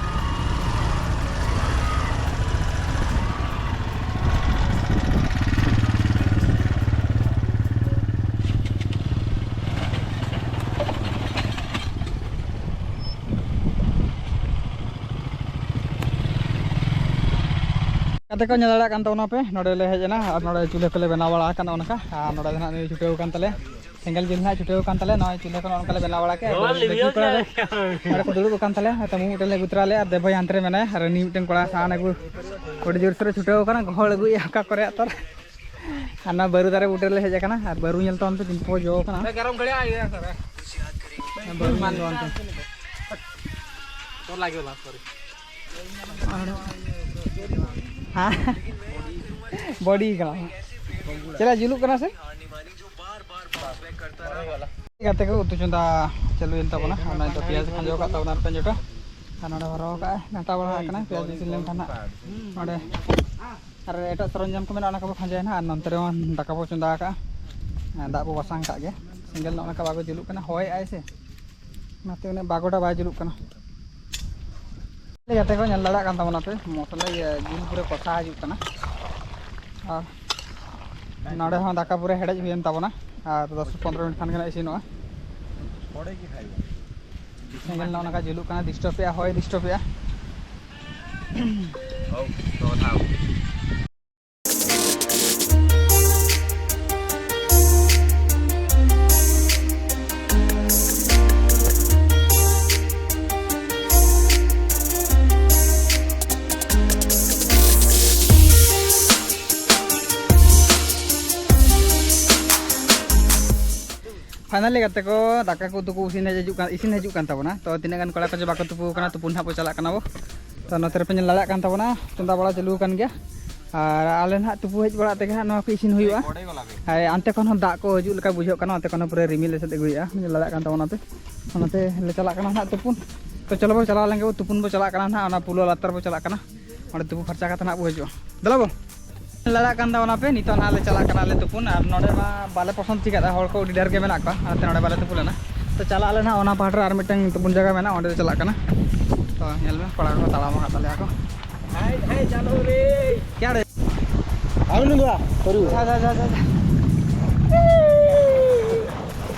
ᱜᱟᱛᱮ ᱠᱚ, ᱧᱮᱞ ᱫᱟᱲᱮᱭᱟᱜ ᱠᱟᱱ ᱛᱟᱵᱚᱱᱟ ᱯᱮ, ᱱᱚᱰᱮ ᱞᱮ ᱦᱮᱡ ᱮᱱᱟ ᱟᱨ ᱱᱚᱰᱮ ᱪᱩᱞᱦᱟᱹ ᱠᱚᱞᱮ ᱵᱮᱱᱟᱣ ᱵᱟᱲᱟ ᱟᱠᱟᱫ ᱱᱚᱜᱼᱚ ᱱᱚᱝᱠᱟ᱾ ᱟᱨ ᱱᱚᱰᱮ ᱫᱚ ᱱᱟᱦᱟᱜ ᱱᱩᱭ ᱪᱷᱩᱴᱟᱹᱣ ᱟᱠᱟᱱ ᱛᱟᱞᱮᱭᱟ, ᱥᱮᱸᱜᱮᱞ ᱡᱩᱞ ᱱᱟᱦᱟᱜ ᱪᱷᱩᱴᱟᱹᱣ ᱟᱠᱟᱱ ᱛᱟᱞᱮᱭᱟ᱾ ᱱᱚᱜᱼᱚᱭ ᱪᱩᱞᱦᱟᱹ ᱠᱚ ᱱᱚᱜᱼᱚ ᱱᱚᱝᱠᱟ ᱞᱮ ᱵᱮᱱᱟᱣ ᱵᱟᱲᱟ ᱠᱮᱫ᱾ ᱱᱚᱰᱮ ᱠᱚ ᱫᱩᱲᱩᱵ ᱟᱠᱟᱱ ᱛᱟᱞᱮᱭᱟ, ᱦᱚᱭᱛᱳ ᱢᱤᱫ ᱢᱤᱫᱴᱮᱱ ᱞᱮ ᱟᱹᱜᱩ ᱛᱚᱨᱟ ᱞᱮᱫᱼᱟ᱾ ᱫᱮᱵ ᱵᱷᱟᱹᱭ ᱦᱟᱱᱛᱮ ᱨᱮ ᱢᱮᱱᱟᱭᱟ ᱟᱨ ᱩᱱᱤ ᱢᱤᱫᱴᱮᱱ ᱠᱚᱲᱟ ᱥᱟᱦᱟᱱ ᱟᱹᱜᱩ ᱟᱹᱰᱤ ᱡᱳᱨ ᱥᱳᱨᱮ ᱪᱷᱩᱴᱟᱹᱣ ᱟᱠᱟᱱᱟ, ᱜᱚᱦᱚᱲ ᱟᱹᱜᱩᱭᱮᱫᱼᱟ ᱚᱠᱟ ᱠᱚᱨᱮ ᱛᱚᱨ᱾ ᱟᱨ ᱱᱚᱣᱟ ᱵᱟᱹᱨᱩ ᱫᱟᱨᱮ ᱵᱩᱴᱟᱹ ᱨᱮᱞᱮ ᱦᱮᱡ ᱟᱠᱟᱱᱟ ᱟᱨ ᱵᱟᱹᱨᱩ ᱧᱮᱞ ᱛᱟᱵᱚᱱ ᱯᱮ ᱛᱤᱱ ᱯᱚ ᱡᱚ ᱟᱠᱟᱱᱟ᱾ ᱜᱚᱨᱚᱢ ᱜᱷᱟᱹᱲᱤᱡ ᱟᱭ ᱤᱭᱟᱹ ᱠᱟᱱᱟ᱾ ᱵᱟᱹᱨᱩ ᱧᱮᱞ ᱛᱟᱵᱚᱱ ᱯᱮ᱾ ᱛᱚ ᱞᱟᱜᱮ ᱵᱟᱝ, sorry᱾ ᱦᱮᱸ? ᱵᱚᱰᱤ ᱠᱟᱱᱟ᱾ ᱪᱮᱫ ᱡᱩᱞᱩᱜ ᱠᱟᱱᱟ ᱥᱮ? ᱜᱟᱛᱮ ᱠᱚ, ᱩᱛᱩ ᱪᱚᱸᱫᱟ ᱪᱟᱹᱞᱩᱭᱮᱱ ᱛᱟᱵᱚᱱᱟ᱾ ᱟᱨ ᱱᱚᱜᱼᱚᱭ ᱫᱚ ᱯᱮᱸᱭᱟᱡᱽ ᱠᱷᱟᱸᱡᱚ ᱟᱠᱟᱫ ᱛᱟᱵᱚᱱᱟ ᱟᱨ ᱯᱮᱸᱭᱟᱡᱽ ᱡᱚᱴᱟ᱾ ᱟᱨ ᱱᱚᱰᱮ ᱦᱚᱨᱚ ᱟᱠᱟᱫᱼᱟᱭ, ᱜᱷᱟᱱᱴᱟ ᱵᱟᱲᱟ ᱟᱠᱟᱱᱟ᱾ ᱯᱮᱸᱭᱟᱡᱽ ᱤᱥᱤᱱ ᱞᱮᱱᱠᱷᱟᱱ ᱦᱟᱸᱜ ᱱᱚᱰᱮ ᱟᱨ ᱮᱴᱟᱜ ᱥᱚᱨᱚᱧᱡᱟᱢ ᱠᱚ ᱢᱮᱱᱟᱜᱼᱟ, ᱚᱱᱟ ᱠᱚᱵᱚ ᱠᱷᱟᱸᱡᱚᱭᱟ ᱱᱟᱦᱟᱜ᱾ ᱟᱨ ᱱᱚᱱᱛᱮ ᱨᱮᱦᱚᱸ ᱫᱟᱠᱟ ᱵᱚ ᱪᱚᱸᱫᱟ ᱟᱠᱟᱫᱼᱟ᱾ ᱫᱟᱜ ᱵᱚ ᱵᱟᱥᱟᱝ ᱟᱠᱟᱫ ᱜᱮ᱾ ᱥᱮᱸᱜᱮᱞ ᱱᱚᱜᱼᱚ ᱱᱚᱝᱠᱟ ᱵᱟᱵᱮ ᱡᱩᱞᱩᱜ ᱠᱟᱱᱟ, ᱦᱚᱭᱮᱜᱼᱟᱭ ᱥᱮ, ᱚᱱᱟᱛᱮ ᱩᱱᱟᱹᱜ ᱵᱟᱜᱚᱴᱟ ᱵᱟᱭ ᱡᱩᱞᱩᱜ ᱠᱟᱱᱟ᱾ ᱜᱟᱛᱮ ᱠᱚ, ᱧᱮᱞ ᱫᱟᱲᱮᱭᱟᱜ ᱠᱟᱱ ᱛᱟᱵᱚᱱᱟ ᱯᱮ, ᱢᱚᱥᱞᱟ ᱤᱭᱟᱹ ᱡᱤᱞ ᱯᱩᱨᱟᱹ ᱠᱚᱥᱟ ᱦᱤᱡᱩᱜ ᱠᱟᱱᱟ᱾ ᱟᱨ ᱱᱚᱰᱮ ᱦᱚᱸ ᱫᱟᱠᱟ ᱯᱩᱨᱟᱹ ᱦᱮᱰᱮᱡ ᱦᱩᱭᱮᱱ ᱛᱟᱵᱚᱱᱟ, ᱟᱨ ᱫᱚᱥ ᱯᱚᱱᱨᱚ ᱢᱤᱱᱤᱴ ᱠᱷᱟᱱ ᱜᱮ ᱱᱟᱜ ᱤᱥᱤᱱᱚᱜᱼᱟ᱾ ᱥᱮᱸᱜᱮᱞ ᱱᱚᱜᱼᱚ ᱱᱚᱝᱠᱟ ᱡᱩᱞᱩᱜ ᱠᱟᱱᱟ, ᱰᱤᱥᱴᱟᱵᱮᱜᱼᱟ, ᱦᱚᱭ ᱰᱤᱥᱴᱟᱵᱮᱜᱼᱟ᱾ ᱯᱷᱟᱭᱱᱟᱞᱤ ᱜᱟᱛᱮ ᱠᱚ, ᱫᱟᱠᱟ ᱠᱚ ᱩᱛᱩ ᱠᱚ ᱤᱥᱤᱱ ᱦᱤᱡᱩᱜ ᱠᱟᱱ, ᱤᱥᱤᱱ ᱦᱤᱡᱩᱜ ᱠᱟᱱ ᱛᱟᱵᱚᱱᱟ᱾ ᱛᱚ ᱛᱤᱱᱟᱹᱜ ᱜᱟᱱ ᱠᱚᱲᱟ ᱠᱚ ᱪᱚ ᱵᱟᱠᱚ ᱛᱩᱯᱩ ᱟᱠᱟᱱᱟ, ᱛᱩᱯᱩ ᱱᱟᱦᱟᱜ ᱵᱚ ᱪᱟᱞᱟᱜ ᱠᱟᱱᱟ ᱵᱚ᱾ ᱛᱚ ᱱᱚᱛᱮ ᱨᱮᱯᱮ ᱧᱮᱞ ᱫᱟᱲᱮᱭᱟᱜ ᱠᱟᱱ ᱛᱟᱵᱚᱱᱟ, ᱪᱚᱸᱫᱟ ᱵᱟᱲᱟ ᱪᱟᱹᱞᱩ ᱟᱠᱟᱱ ᱜᱮᱭᱟ᱾ ᱟᱨ ᱟᱞᱮ ᱱᱟᱦᱟᱜ ᱛᱩᱯᱩ ᱦᱮᱡ ᱵᱟᱲᱟ ᱛᱮᱜᱮ ᱦᱟᱸᱜ ᱱᱚᱣᱟ ᱠᱚ ᱤᱥᱤᱱ ᱦᱩᱭᱩᱜᱼᱟ᱾ ᱟᱨ ᱚᱱᱛᱮ ᱠᱷᱚᱱ ᱦᱚᱸ ᱫᱟᱜ ᱠᱚ ᱦᱤᱡᱩᱜ ᱞᱮᱠᱟ ᱵᱩᱡᱷᱟᱹᱜ ᱠᱟᱱᱟ, ᱚᱱᱛᱮ ᱠᱷᱚᱱ ᱦᱚᱸ ᱯᱩᱨᱟᱹ ᱨᱤᱢᱤᱞ ᱮᱥᱮᱫ ᱟᱹᱜᱩᱭᱮᱫᱼᱟ, ᱧᱮᱞ ᱫᱟᱲᱮᱭᱟᱜ ᱠᱟᱱ ᱛᱟᱵᱚᱱᱟ ᱯᱮ᱾ ᱚᱱᱟᱛᱮ ᱞᱮ ᱪᱟᱞᱟᱜ ᱠᱟᱱᱟ ᱱᱟᱦᱟᱜ ᱛᱩᱯᱩᱱ᱾ ᱛᱚ ᱪᱚᱞᱚ ᱵᱚᱱ ᱪᱟᱞᱟᱣ ᱞᱮᱱ ᱜᱮ, ᱛᱩᱯᱩᱱ ᱵᱚ ᱪᱟᱞᱟᱜ ᱠᱟᱱᱟ ᱱᱟᱦᱟᱜ, ᱚᱱᱟ ᱯᱳᱞᱳ ᱞᱟᱛᱟᱨ ᱵᱚ ᱪᱟᱞᱟᱜ ᱠᱟᱱᱟ᱾ ᱚᱸᱰᱮ ᱛᱩᱯᱩ ᱯᱷᱟᱨᱪᱟ ᱠᱟᱛᱮ ᱱᱟᱦᱟᱜ ᱵᱚ ᱦᱤᱡᱩᱜᱼᱟ᱾ ᱫᱮᱞᱟ ᱵᱚ᱾ ᱞᱟᱲᱟᱜ ᱠᱟᱱ ᱛᱟᱵᱚᱱᱟ ᱯᱮ, ᱱᱤᱛᱚᱜ ᱱᱟᱦᱟᱜ ᱞᱮ ᱪᱟᱞᱟᱜ ᱠᱟᱱᱟ ᱞᱮ ᱛᱩᱯᱩᱱ᱾ ᱟᱨ ᱱᱚᱰᱮ ᱢᱟ ᱵᱟᱞᱮ ᱯᱚᱥᱚᱸᱫ ᱪᱤᱠᱟᱹᱜᱼᱟ, ᱦᱚᱲ ᱠᱚ ᱟᱹᱰᱤ ᱰᱷᱮᱨ ᱜᱮ ᱢᱮᱱᱟᱜ ᱠᱚᱣᱟ, ᱚᱱᱟᱛᱮ ᱱᱚᱰᱮ ᱵᱟᱞᱮ ᱛᱩᱯᱩ ᱞᱮᱱᱟ᱾ ᱛᱚ ᱪᱟᱞᱟᱜ ᱟᱞᱮ ᱱᱟᱦᱟᱜ ᱚᱱᱟ ᱯᱟᱦᱴᱟ ᱨᱮ ᱟᱨ ᱢᱤᱫᱴᱟᱝ ᱛᱩᱯᱩᱱ ᱡᱟᱭᱜᱟ ᱢᱮᱱᱟᱜᱼᱟ, ᱚᱸᱰᱮ ᱞᱮ ᱪᱟᱞᱟᱜ ᱠᱟᱱᱟ᱾ ᱛᱚ ᱧᱮᱞ ᱢᱮ, ᱠᱚᱲᱟ ᱠᱚ ᱛᱟᱲᱟᱢ ᱟᱠᱟᱫ ᱛᱟᱞᱮᱭᱟ ᱠᱚ᱾ ᱦᱟᱭ, ᱦᱟᱭ, ᱪᱟᱞᱳ ᱨᱮ᱾ ᱠᱮ ᱨᱮ? ᱟᱹᱣᱨᱤ ᱞᱤᱧ ᱫᱩᱲᱩᱵᱼᱟ᱾ ᱟᱹᱣᱨᱤ᱾ ᱡᱟ, ᱡᱟ, ᱡᱟ, ᱡᱟ, ᱡᱟ᱾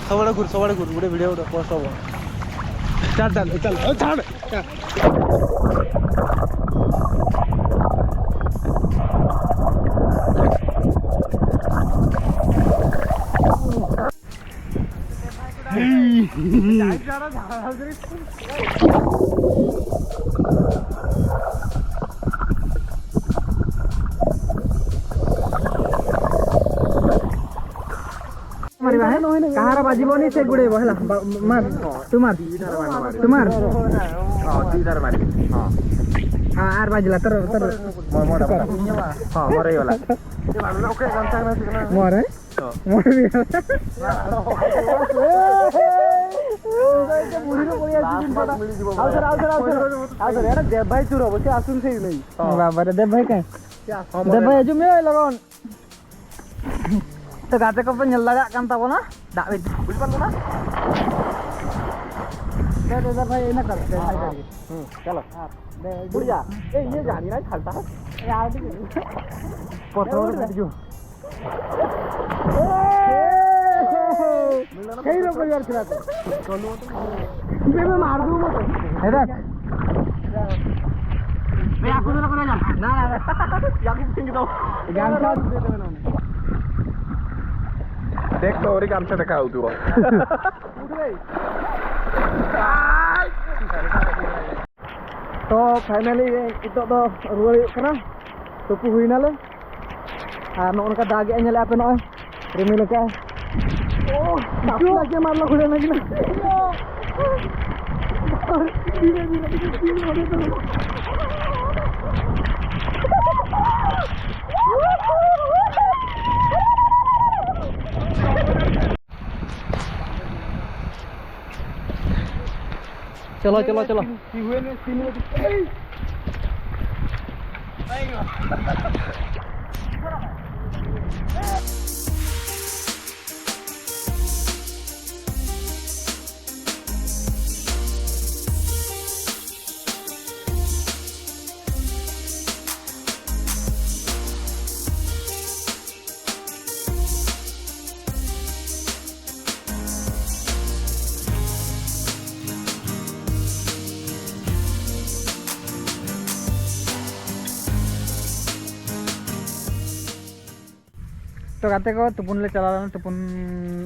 ᱥᱚᱵᱟᱲᱮ ᱜᱷᱩᱨ, ᱥᱚᱵᱟᱲᱮ ᱜᱷᱩᱨ, ᱜᱩᱰᱮ ᱵᱷᱤᱰᱤᱭᱳ ᱩᱰᱩᱠ ᱯᱚᱥᱴ ᱦᱚᱵᱚ᱾ ᱪᱟᱞ, ᱪᱟᱞ, ᱪᱟᱞ, ᱪᱟᱞ᱾ ମାରିବା, ହେ? କାହାର ବାଜିବନି, ସେ ଗୁଡ଼େଇବ, ହେଲା? ବା-, ମାର, ତୁ ମାର, ତୁ ମାର। ହଁ, ଦିଟାରେ ମାରିବି। ହଁ। ହଁ, ଆର ବାଜିଲା, ତୋର, ତୋର। ମୋର, ମୋର, ମୋର। ହଁ, ମୋର ହେଇଗଲା। ମୋର, ହେ? ହଁ। ମୋର ବି ହେଇଗଲା। ବୁଢ଼ୀରୁ ପଳେଇ ଆସିଛି ଜିନିଷଟା। ଆଉ ଥରେ, ଆଉ ଥରେ, ଆଉ ଥରେ। ଆଉ ଥରେ, ଏଇଟା ଦେବ ଭାଇ ଚୁର ହବ, ସେ ଆସୁନି ସେଇ ନେଇ। ବାବାରେ, ଦେବ ଭାଇ କାଇଁ? ହଁ, ଦେବ ଭାଇ, ଜୁମି, ଓଏ, ଲଗନ। ᱛᱚ ᱜᱟᱛᱮ ᱠᱚᱯᱮ ᱧᱮᱞ ᱫᱟᱲᱮᱭᱟᱜ ᱠᱟᱱ ᱛᱟᱵᱚᱱᱟ, ᱫᱟᱜ ᱵᱷᱤᱛ-, ᱵᱩᱡᱽ ᱯᱟᱨ ᱠᱟᱱᱟ? ᱫᱮ, ᱫᱮ, ᱫᱮ ᱵᱷᱟᱭ, ᱤᱱᱟᱹ ᱠᱟᱨ, ᱫᱮ, ᱵᱷᱟᱭ, ᱫᱮ᱾ ᱦᱩᱸ, ᱪᱚᱞᱚ᱾ ᱦᱮᱸ, ᱫᱮ, ᱵᱩᱲᱤᱭᱟ, ᱮ, ᱤᱭᱟᱹ ᱡᱟᱱᱤ ᱨᱟᱭ ᱠᱷᱟᱞᱛᱟ ᱦᱮ᱾ ᱮ, ᱟᱨ ᱴᱷᱤᱠ ᱟᱪᱷᱮ। ᱯᱨᱚᱛᱷᱚᱢ ᱨᱮ ᱵᱷᱤᱰᱤᱭᱳ। সেই রকম ইয়ার ছিল তো। বে, বে, মার দেবো মতো। এই দেখ। বে, আকু ধরে করে যা। না, না, না। ইয়াকু ফিং দাও। গামছা। দেখ তো, ওরে গামছা দেখা হতো। ᱛᱚ ᱯᱷᱟᱭᱱᱟᱞᱤ ᱱᱤᱛᱚᱜ ᱫᱚ ᱨᱩᱣᱟᱹᱲ ᱦᱩᱭᱩᱜ ᱠᱟᱱᱟ᱾ ᱛᱩᱯᱩ ᱦᱩᱭᱱᱟᱞᱮ᱾ ᱟᱨ ᱱᱚᱜᱼᱚ ᱱᱚᱝᱠᱟ ᱫᱟᱜ ᱮᱜᱼᱟᱭ, ᱧᱮᱞᱮᱫᱼᱟ ᱯᱮ, ᱱᱚᱜᱼᱚᱭ ᱨᱤᱢᱤᱞ ᱟᱠᱟᱫᱼᱟᱭ᱾ ᱰᱟᱠᱞᱟ ᱜᱮ ᱢᱟᱨᱞᱟ ᱠᱷᱩᱞᱮ ᱞᱟᱹᱜᱤᱫ᱾ ᱪᱚᱞᱚ, ᱪᱚᱞᱚ, ᱪᱚᱞᱚ᱾ ᱛᱚ ᱜᱟᱛᱮ ᱠᱚ, ᱛᱩᱯᱩᱱ ᱞᱮ ᱪᱟᱞᱟᱣ ᱞᱮᱱᱟ᱾ ᱛᱩᱯᱩᱱ,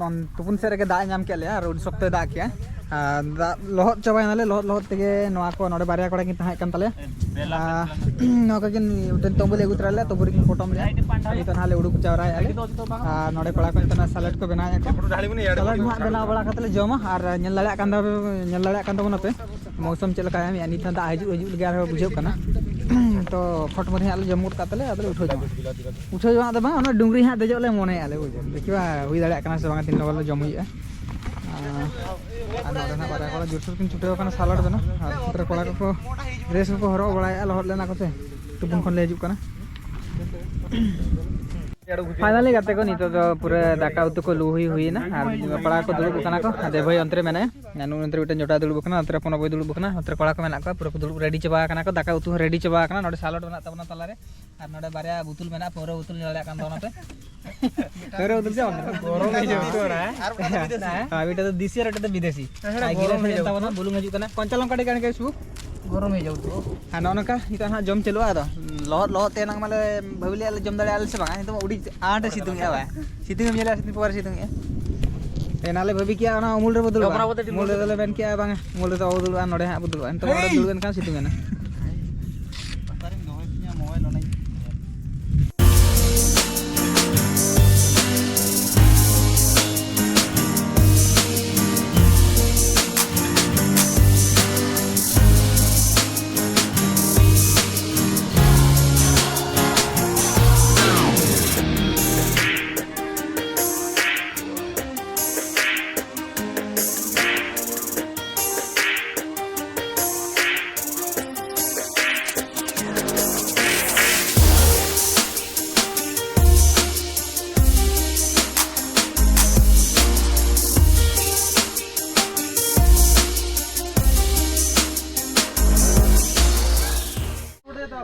ᱚᱱ-, ᱛᱩᱯᱩᱱ ᱥᱮᱫ ᱨᱮᱜᱮ ᱫᱟᱜ ᱮ ᱧᱟᱢ ᱠᱮᱫ ᱞᱮᱭᱟ ᱟᱨ ᱟᱹᱰᱤ ᱥᱚᱠᱛᱚᱭ ᱫᱟᱜ ᱠᱮᱜᱼᱟ᱾ ᱟᱨ ᱫᱟᱜ ᱞᱚᱦᱚᱫ ᱪᱟᱵᱟᱭᱮᱱᱟᱞᱮ᱾ ᱞᱚᱦᱚᱫ ᱞᱚᱦᱚᱫ ᱛᱮᱜᱮ ᱱᱚᱣᱟ ᱠᱚ ᱱᱚᱰᱮ ᱵᱟᱨᱭᱟ ᱠᱚᱲᱟ ᱠᱤᱱ ᱛᱟᱦᱮᱸ ᱠᱟᱱ ᱛᱟᱞᱮᱭᱟ᱾ ᱟᱨ ᱱᱚᱣᱟ ᱠᱚ ᱠᱤᱱ ᱢᱤᱫᱴᱮᱱ ᱛᱚᱢᱵᱩ ᱞᱮ ᱟᱹᱜᱩ ᱛᱚᱨᱟ ᱞᱮᱫᱼᱟ, ᱛᱚᱵᱩ ᱨᱮᱠᱤᱱ ᱯᱚᱴᱚᱢ ᱞᱮᱫᱼᱟ᱾ ᱟᱨ ᱱᱤᱛᱚᱜ ᱱᱟᱦᱟᱜ ᱞᱮ ᱩᱰᱩᱠ ᱡᱟᱣᱨᱟᱭᱮᱫᱼᱟ ᱞᱮ᱾ ᱟᱨ ᱱᱚᱰᱮ ᱠᱚᱲᱟ ᱠᱚ ᱱᱤᱛᱚᱜ ᱱᱟᱦᱟᱜ ᱥᱟᱞᱮᱰ ᱠᱚ ᱵᱮᱱᱟᱣᱮᱫᱼᱟ ᱠᱚ᱾ ᱥᱟᱞᱮᱰ ᱱᱟᱦᱟᱜ ᱵᱮᱱᱟᱣ ᱵᱟᱲᱟ ᱠᱟᱛᱮ ᱞᱮ ᱡᱚᱢᱟ᱾ ᱟᱨ ᱧᱮᱞ ᱫᱟᱲᱮᱭᱟᱜ ᱠᱟᱱ ᱛᱟᱵᱚ-, ᱧᱮᱞ ᱫᱟᱲᱮᱭᱟᱜ ᱠᱟᱱ ᱛᱟᱵᱚᱱᱟᱯᱮ ᱢᱳᱣᱥᱚᱢ ᱪᱮᱫ ᱞᱮᱠᱟᱭᱟ᱾ ᱱᱤᱛ ᱦᱚᱸ ᱫᱟᱜ ᱦᱤᱡᱩᱜ ᱦᱤᱡᱩᱜ ᱞᱮᱠᱟ ᱟᱨᱦᱚᱸ ᱵᱩᱡᱷᱟᱹᱜ ᱠᱟᱱᱟ᱾ ᱛᱚ ᱯᱷᱚᱴ ᱢᱟᱹᱨᱤ ᱦᱟᱸᱜ ᱞᱮ ᱡᱚᱢ ᱜᱚᱫ ᱠᱟᱜ ᱛᱟᱞᱮ, ᱟᱫᱚ ᱞᱮ ᱩᱴᱷᱟᱹᱣ ᱡᱚᱝᱟ᱾ ᱩᱴᱷᱟᱹᱣ ᱡᱚᱝᱟᱜ ᱫᱚ ᱵᱟᱝ, ᱚᱱᱟ ᱰᱩᱝᱨᱤ ᱦᱟᱸᱜ ᱫᱮᱡᱚᱜ ᱞᱮ ᱢᱚᱱᱮᱭᱮᱫᱼᱟ ᱞᱮ, ᱵᱩᱡᱷᱟᱹᱣ᱾ ᱫᱮᱠᱷᱤᱵᱟ ᱦᱩᱭ ᱫᱟᱲᱮᱭᱟᱜ ᱠᱟᱱᱟ ᱥᱮ ᱵᱟᱝ ᱛᱤᱱ ᱞᱚᱜᱚᱱ ᱞᱮ ᱡᱚᱢ ᱦᱩᱭᱩᱜᱼᱟ᱾ ᱟᱨ, ᱟᱨ ᱱᱚᱰᱮ ᱱᱟᱜ ᱵᱟᱨᱭᱟ ᱠᱚᱲᱟ ᱡᱳᱨᱥᱳᱨ ᱠᱤᱱ ᱪᱷᱩᱴᱟᱹᱣ ᱟᱠᱟᱱᱟ ᱥᱟᱞᱟᱰ ᱵᱮᱱᱟᱣ᱾ ᱟᱨ ᱱᱚᱛᱮ ᱨᱮ ᱠᱚᱲᱟ ᱠᱚᱠᱚ ᱰᱨᱮᱥ ᱠᱚᱠᱚ ᱦᱚᱨᱚᱜ ᱵᱟᱲᱟᱭᱮᱫᱼᱟ, ᱞᱚᱦᱚᱫ ᱞᱮᱱᱟ ᱠᱚ ᱥᱮ᱾ ᱛᱩᱯᱩᱱ ᱠᱷᱚᱱ ᱞᱮ ᱦᱤᱡᱩᱜ ᱠᱟᱱᱟ᱾ ᱯᱷᱟᱭᱱᱟᱞᱤ ᱜᱟᱛᱮ ᱠᱚ, ᱱᱤᱛᱚᱜ ᱫᱚ ᱯᱩᱨᱟᱹ ᱫᱟᱠᱟ ᱩᱛᱩ ᱠᱚ ᱞᱩ ᱦᱩᱭ ᱦᱩᱭᱮᱱᱟ᱾ ᱟᱨ ᱠᱚᱲᱟ ᱠᱚ ᱫᱩᱲᱩᱵ ᱟᱠᱟᱱᱟ ᱠᱚ᱾ ᱟᱨ ᱫᱮᱵᱷᱟᱹᱭ ᱚᱱᱛᱮ ᱨᱮ ᱢᱮᱱᱟᱭᱟ᱾ ᱟᱨ ᱱᱩᱭ ᱚᱱᱛᱮ ᱨᱮ ᱢᱤᱫᱴᱮᱱ ᱡᱚᱴᱟᱣ ᱫᱩᱲᱩᱵ ᱟᱠᱟᱱᱟ, ᱱᱚᱛᱮ ᱨᱮ ᱯᱚᱱᱚᱵ ᱵᱷᱟᱹᱭ ᱫᱩᱲᱩᱵ ᱟᱠᱟᱱᱟ, ᱱᱚᱛᱮ ᱨᱮ ᱠᱚᱲᱟ ᱠᱚ ᱢᱮᱱᱟᱜ ᱠᱚᱣᱟ, ᱯᱩᱨᱟᱹ ᱠᱚ ᱫᱩᱲᱩᱵ ᱨᱮᱰᱤ ᱪᱟᱵᱟ ᱟᱠᱟᱱᱟ ᱠᱚ, ᱫᱟᱠᱟ ᱩᱛᱩ ᱦᱚᱸ ᱨᱮᱰᱤ ᱪᱟᱵᱟ ᱟᱠᱟᱱᱟ᱾ ᱱᱚᱰᱮ ᱥᱟᱞᱚᱰ ᱢᱮᱱᱟᱜ ᱛᱟᱵᱚᱱᱟ ᱛᱟᱞᱟᱨᱮ, ᱟᱨ ᱱᱚᱰᱮ ᱵᱟᱨᱭᱟ ᱵᱳᱛᱚᱞ ᱧᱮᱞ ᱫᱟᱲᱮᱭᱟᱜ ᱠᱟᱱ ᱛᱟᱵᱚᱱᱟ ᱯᱮ᱾ ᱯᱟᱹᱣᱨᱟᱹ ᱵᱳᱛᱚᱞ ᱪᱮᱫ ᱵᱟᱝ? ᱜᱚᱨᱚᱢ ᱦᱤᱡᱩᱜ ᱠᱟᱱᱟ᱾ ᱟᱨ ᱢᱤᱫᱴᱟᱝ ᱫᱚ ᱫᱮᱥᱤ᱾ ᱦᱮᱸ, ᱢᱤᱫᱴᱟᱝ ᱫᱚ ᱫᱮᱥᱤ ᱟᱨ ᱢᱤᱫᱴᱟᱝ ᱫᱚ ᱵᱤᱫᱮᱥᱤ᱾ ᱦᱮᱸ, ᱟᱨ ᱜᱚᱨᱚᱢ ᱜᱤᱞᱟᱹᱥ ᱦᱤᱡᱩᱜ ᱛᱟᱵᱚᱱᱟ, ᱠᱟᱱᱟ᱾ ᱵᱩᱞᱩᱝ ᱦᱤᱡᱩᱜ ᱠᱟᱱᱟ, ᱠᱚᱧᱪᱟ ᱞᱚᱝᱠᱟ ᱠᱟᱹᱴᱤᱡ ᱜᱟᱱ ᱜᱮ ᱥᱩ᱾ ᱜᱚᱨᱚᱢ ᱦᱤᱡᱩᱜ ᱠᱟᱱᱟ᱾ ᱟᱨ ᱱᱚᱜᱼᱚ ᱱᱚᱝᱠᱟ ᱱᱤᱛᱚᱜ ᱦᱟᱸᱜ ᱡᱚᱢ ᱪᱟᱹᱞᱩᱜᱼᱟ᱾ ᱟᱫᱚ ᱞᱚᱦᱚᱫ ᱞᱚᱦᱚᱫ ᱛᱮ ᱮᱱᱟᱝ ᱢᱟᱞᱮ ᱵᱷᱟᱹᱵᱤ ᱞᱮᱫᱼᱟ ᱞᱮ ᱡᱚᱢ ᱫᱟᱲᱮᱭᱟᱜᱼᱟ ᱞᱮ ᱥᱮ ᱵᱟᱝ, ᱱᱤᱛᱚᱜ ᱢᱟ ᱟᱹᱰᱤ ᱟᱸᱴ ᱮ ᱥᱤᱛᱩᱝ ᱮᱜᱼᱟ ᱵᱷᱟᱭ᱾ ᱥᱤᱛᱩᱝ ᱮᱢ ᱧᱮᱞᱟ, ᱥᱤᱛᱩᱝ ᱯᱚᱨᱮ ᱥᱤᱛᱩᱝ ᱮᱜᱼᱟ᱾ ᱮᱱᱟᱝ ᱞᱮ ᱵᱷᱟᱹᱵᱤ ᱠᱮᱜᱼᱟ ᱚᱱᱟ ᱩᱢᱩᱞ ᱨᱮᱵᱚ ᱫᱩᱲᱩᱵᱼᱟ᱾ ᱡᱚᱵᱽᱨᱟ ᱵᱚᱛᱮ ᱩᱢᱩᱞ ᱨᱮᱫᱚ ᱞᱮ ᱢᱮᱱ ᱠᱮᱜᱼᱟ ᱵᱟᱝ, ᱩᱢᱩᱞ ᱨᱮᱫᱚ ᱵᱟᱵᱚ ᱫᱩᱲᱩᱵᱼᱟ, ᱱᱚᱰᱮ ᱦᱟᱸᱜ ᱵᱚ ᱫᱩᱲᱩᱵᱼᱟ᱾ ᱱᱤᱛᱚᱜ ᱱᱚᱰᱮ ᱫᱩᱲᱩᱵ ᱮᱱ ᱠᱷᱟᱱ ᱥᱤᱛᱩᱝ ᱮᱱᱟ᱾ ᱚᱠᱟᱨᱤᱧ ᱫᱚᱦᱚᱭ ᱛᱤᱧᱟ ᱢᱳᱵᱟᱭᱤᱞ, ᱚᱱᱟᱧ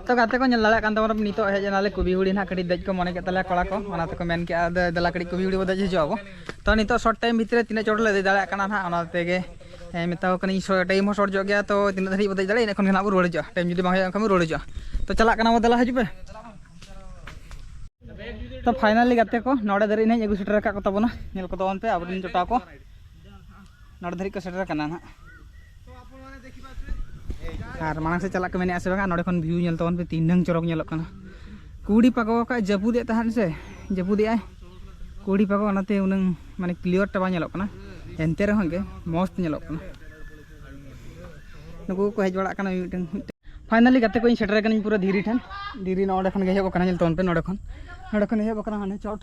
ᱛᱚ ᱜᱟᱛᱮ ᱠᱚ, ᱧᱮᱞ ᱫᱟᱲᱮᱭᱟᱜ ᱠᱟᱱ ᱛᱟᱵᱚᱱᱟ, ᱱᱤᱛᱚᱜ ᱦᱮᱡ ᱮᱱᱟᱞᱮ ᱠᱩᱵᱤ ᱦᱩᱲᱤ ᱱᱟᱦᱟᱜ᱾ ᱠᱟᱹᱴᱤᱡ ᱫᱮᱡ ᱠᱚ ᱢᱚᱱᱮ ᱠᱮᱫ ᱛᱟᱞᱮᱭᱟ ᱠᱚᱲᱟ ᱠᱚ, ᱚᱱᱟ ᱛᱮᱠᱚ ᱢᱮᱱ ᱠᱮᱫᱼᱟ, "ᱫᱮ-, ᱫᱮᱞᱟ ᱠᱟᱹᱴᱤᱡ ᱠᱩᱵᱤ ᱦᱩᱲᱤ ᱵᱚ ᱫᱮᱡ ᱦᱤᱡᱩᱜ ᱟᱵᱚ᱾" ᱛᱚ ᱱᱤᱛᱚᱜ ᱥᱚᱨᱴ ᱴᱟᱭᱤᱢ ᱵᱷᱤᱛᱨᱤ ᱨᱮ ᱛᱤᱱᱟᱹᱜ ᱪᱚᱴ ᱞᱮ ᱫᱮᱡ ᱫᱟᱲᱮᱭᱟᱜ ᱠᱟᱱᱟ ᱱᱟᱦᱟᱜ, ᱚᱱᱟ ᱛᱮᱜᱮ, ᱦᱮᱸ, ᱢᱮᱛᱟ ᱠᱚ ᱠᱟᱹᱱᱟᱹᱧ, ᱥᱚ-, ᱴᱟᱭᱤᱢ ᱦᱚᱸ ᱥᱚᱨᱴ ᱧᱚᱜ ᱜᱮᱭᱟ, ᱛᱚ ᱛᱤᱱᱟᱹᱜ ᱫᱷᱟᱹᱨᱤᱡ ᱵᱚ ᱫᱮᱡ ᱫᱟᱲᱮᱭᱟᱜᱼᱟ, ᱤᱱᱟᱹ ᱠᱷᱚᱱ ᱜᱮ ᱱᱟᱦᱟᱜ ᱵᱚ ᱨᱩᱣᱟᱹᱲ ᱦᱤᱡᱩᱜᱼᱟ᱾ ᱴᱟᱭᱤᱢ ᱡᱩᱫᱤ ᱵᱟᱝ ᱦᱩᱭᱩᱜᱼᱟ, ᱮᱱᱠᱷᱟᱱ ᱵᱚ ᱨᱩᱣᱟᱹᱲ ᱦᱤᱡᱩᱜᱼᱟ᱾ ᱛᱚ ᱪᱟᱞᱟᱜ ᱠᱟᱱᱟ ᱵᱚ, ᱫᱮᱞᱟ ᱦᱤᱡᱩᱜ ᱯᱮ᱾ ᱛᱚ ᱯᱷᱟᱭᱱᱟᱞᱤ ᱜᱟᱛᱮ ᱠᱚ, ᱱᱚᱰᱮ ᱫᱷᱟᱹᱨᱤᱡ ᱱᱟᱦᱟᱜ ᱤᱧ ᱟᱹᱜᱩ ᱥᱮᱴᱮᱨ ᱟᱠᱟᱫ ᱠᱚ ᱛᱟᱵᱚᱱᱟ᱾ ᱧᱮᱞ ᱠᱚ ᱛᱟᱵᱚᱱ ᱯᱮ ᱟᱵᱚᱨᱮᱱ ᱡᱚᱴᱟᱣ ᱠᱚ᱾ ᱱᱚᱰᱮ ᱫᱷᱟᱹᱨᱤᱡ ᱠᱚ ᱥᱮᱴᱮᱨ ᱟᱠᱟᱱᱟ ᱱᱟᱦᱟᱜ᱾ ᱟᱨ ᱢᱟᱲᱟᱝ ᱥᱮᱫ ᱪᱟᱞᱟᱜ ᱠᱚ ᱢᱮᱱᱮᱫᱼᱟ ᱥᱮ ᱵᱟᱝᱟ? ᱱᱚᱰᱮ ᱠᱷᱚᱱ ᱵᱷᱤᱭᱩ ᱧᱮᱞ ᱛᱟᱵᱚᱱ ᱯᱮ, ᱛᱤᱱᱟᱹᱝ ᱪᱚᱨᱚᱠ ᱧᱮᱞᱚᱜ ᱠᱟᱱᱟ᱾ ᱠᱩᱲᱤ ᱯᱟᱜᱚ ᱟᱠᱟᱫ, ᱡᱟᱹᱯᱩᱫᱮᱫ ᱛᱟᱦᱮᱸᱫ ᱥᱮ, ᱡᱟᱹᱯᱩᱫᱮᱜᱼᱟᱭ᱾ ᱠᱩᱲᱤ ᱯᱟᱜᱚ, ᱚᱱᱟᱛᱮ ᱩᱱᱟᱹᱝ ᱢᱟᱱᱮ ᱠᱞᱤᱭᱟᱨ ᱴᱟ ᱵᱟᱝ ᱧᱮᱞᱚᱜ ᱠᱟᱱᱟ, ᱮᱱᱛᱮ ᱨᱮᱦᱚᱸ ᱜᱮ ᱢᱚᱸᱡᱽ ᱛᱮ ᱧᱮᱞᱚᱜ ᱠᱟᱱᱟ᱾ ᱱᱩᱠᱩ ᱠᱚ ᱦᱮᱡ ᱵᱟᱲᱟᱜ ᱠᱟᱱᱟ ᱢᱤᱫᱴᱮᱱ, ᱢᱤᱫᱴᱮᱱ᱾ ᱯᱷᱟᱭᱱᱟᱞᱤ ᱜᱟᱛᱮ ᱠᱚ, ᱤᱧ ᱥᱮᱴᱮᱨ ᱟᱠᱟᱱᱟᱹᱧ ᱯᱩᱨᱟᱹ ᱫᱷᱤᱨᱤ ᱴᱷᱮᱱ᱾ ᱫᱷᱤᱨᱤ ᱱᱚᱰᱮ ᱠᱷᱚᱱ ᱜᱮ ᱮᱦᱚᱵ ᱟᱠᱟᱱᱟ, ᱧᱮᱞ ᱛᱟᱵᱚᱱ ᱯᱮ, ᱱᱚᱰᱮ ᱠᱷᱚᱱ, ᱱᱚᱰᱮ ᱠᱷᱚᱱ ᱮᱦᱚᱵ ᱟᱠᱟᱱᱟ ᱦᱟᱱᱮ ᱪᱚᱴ᱾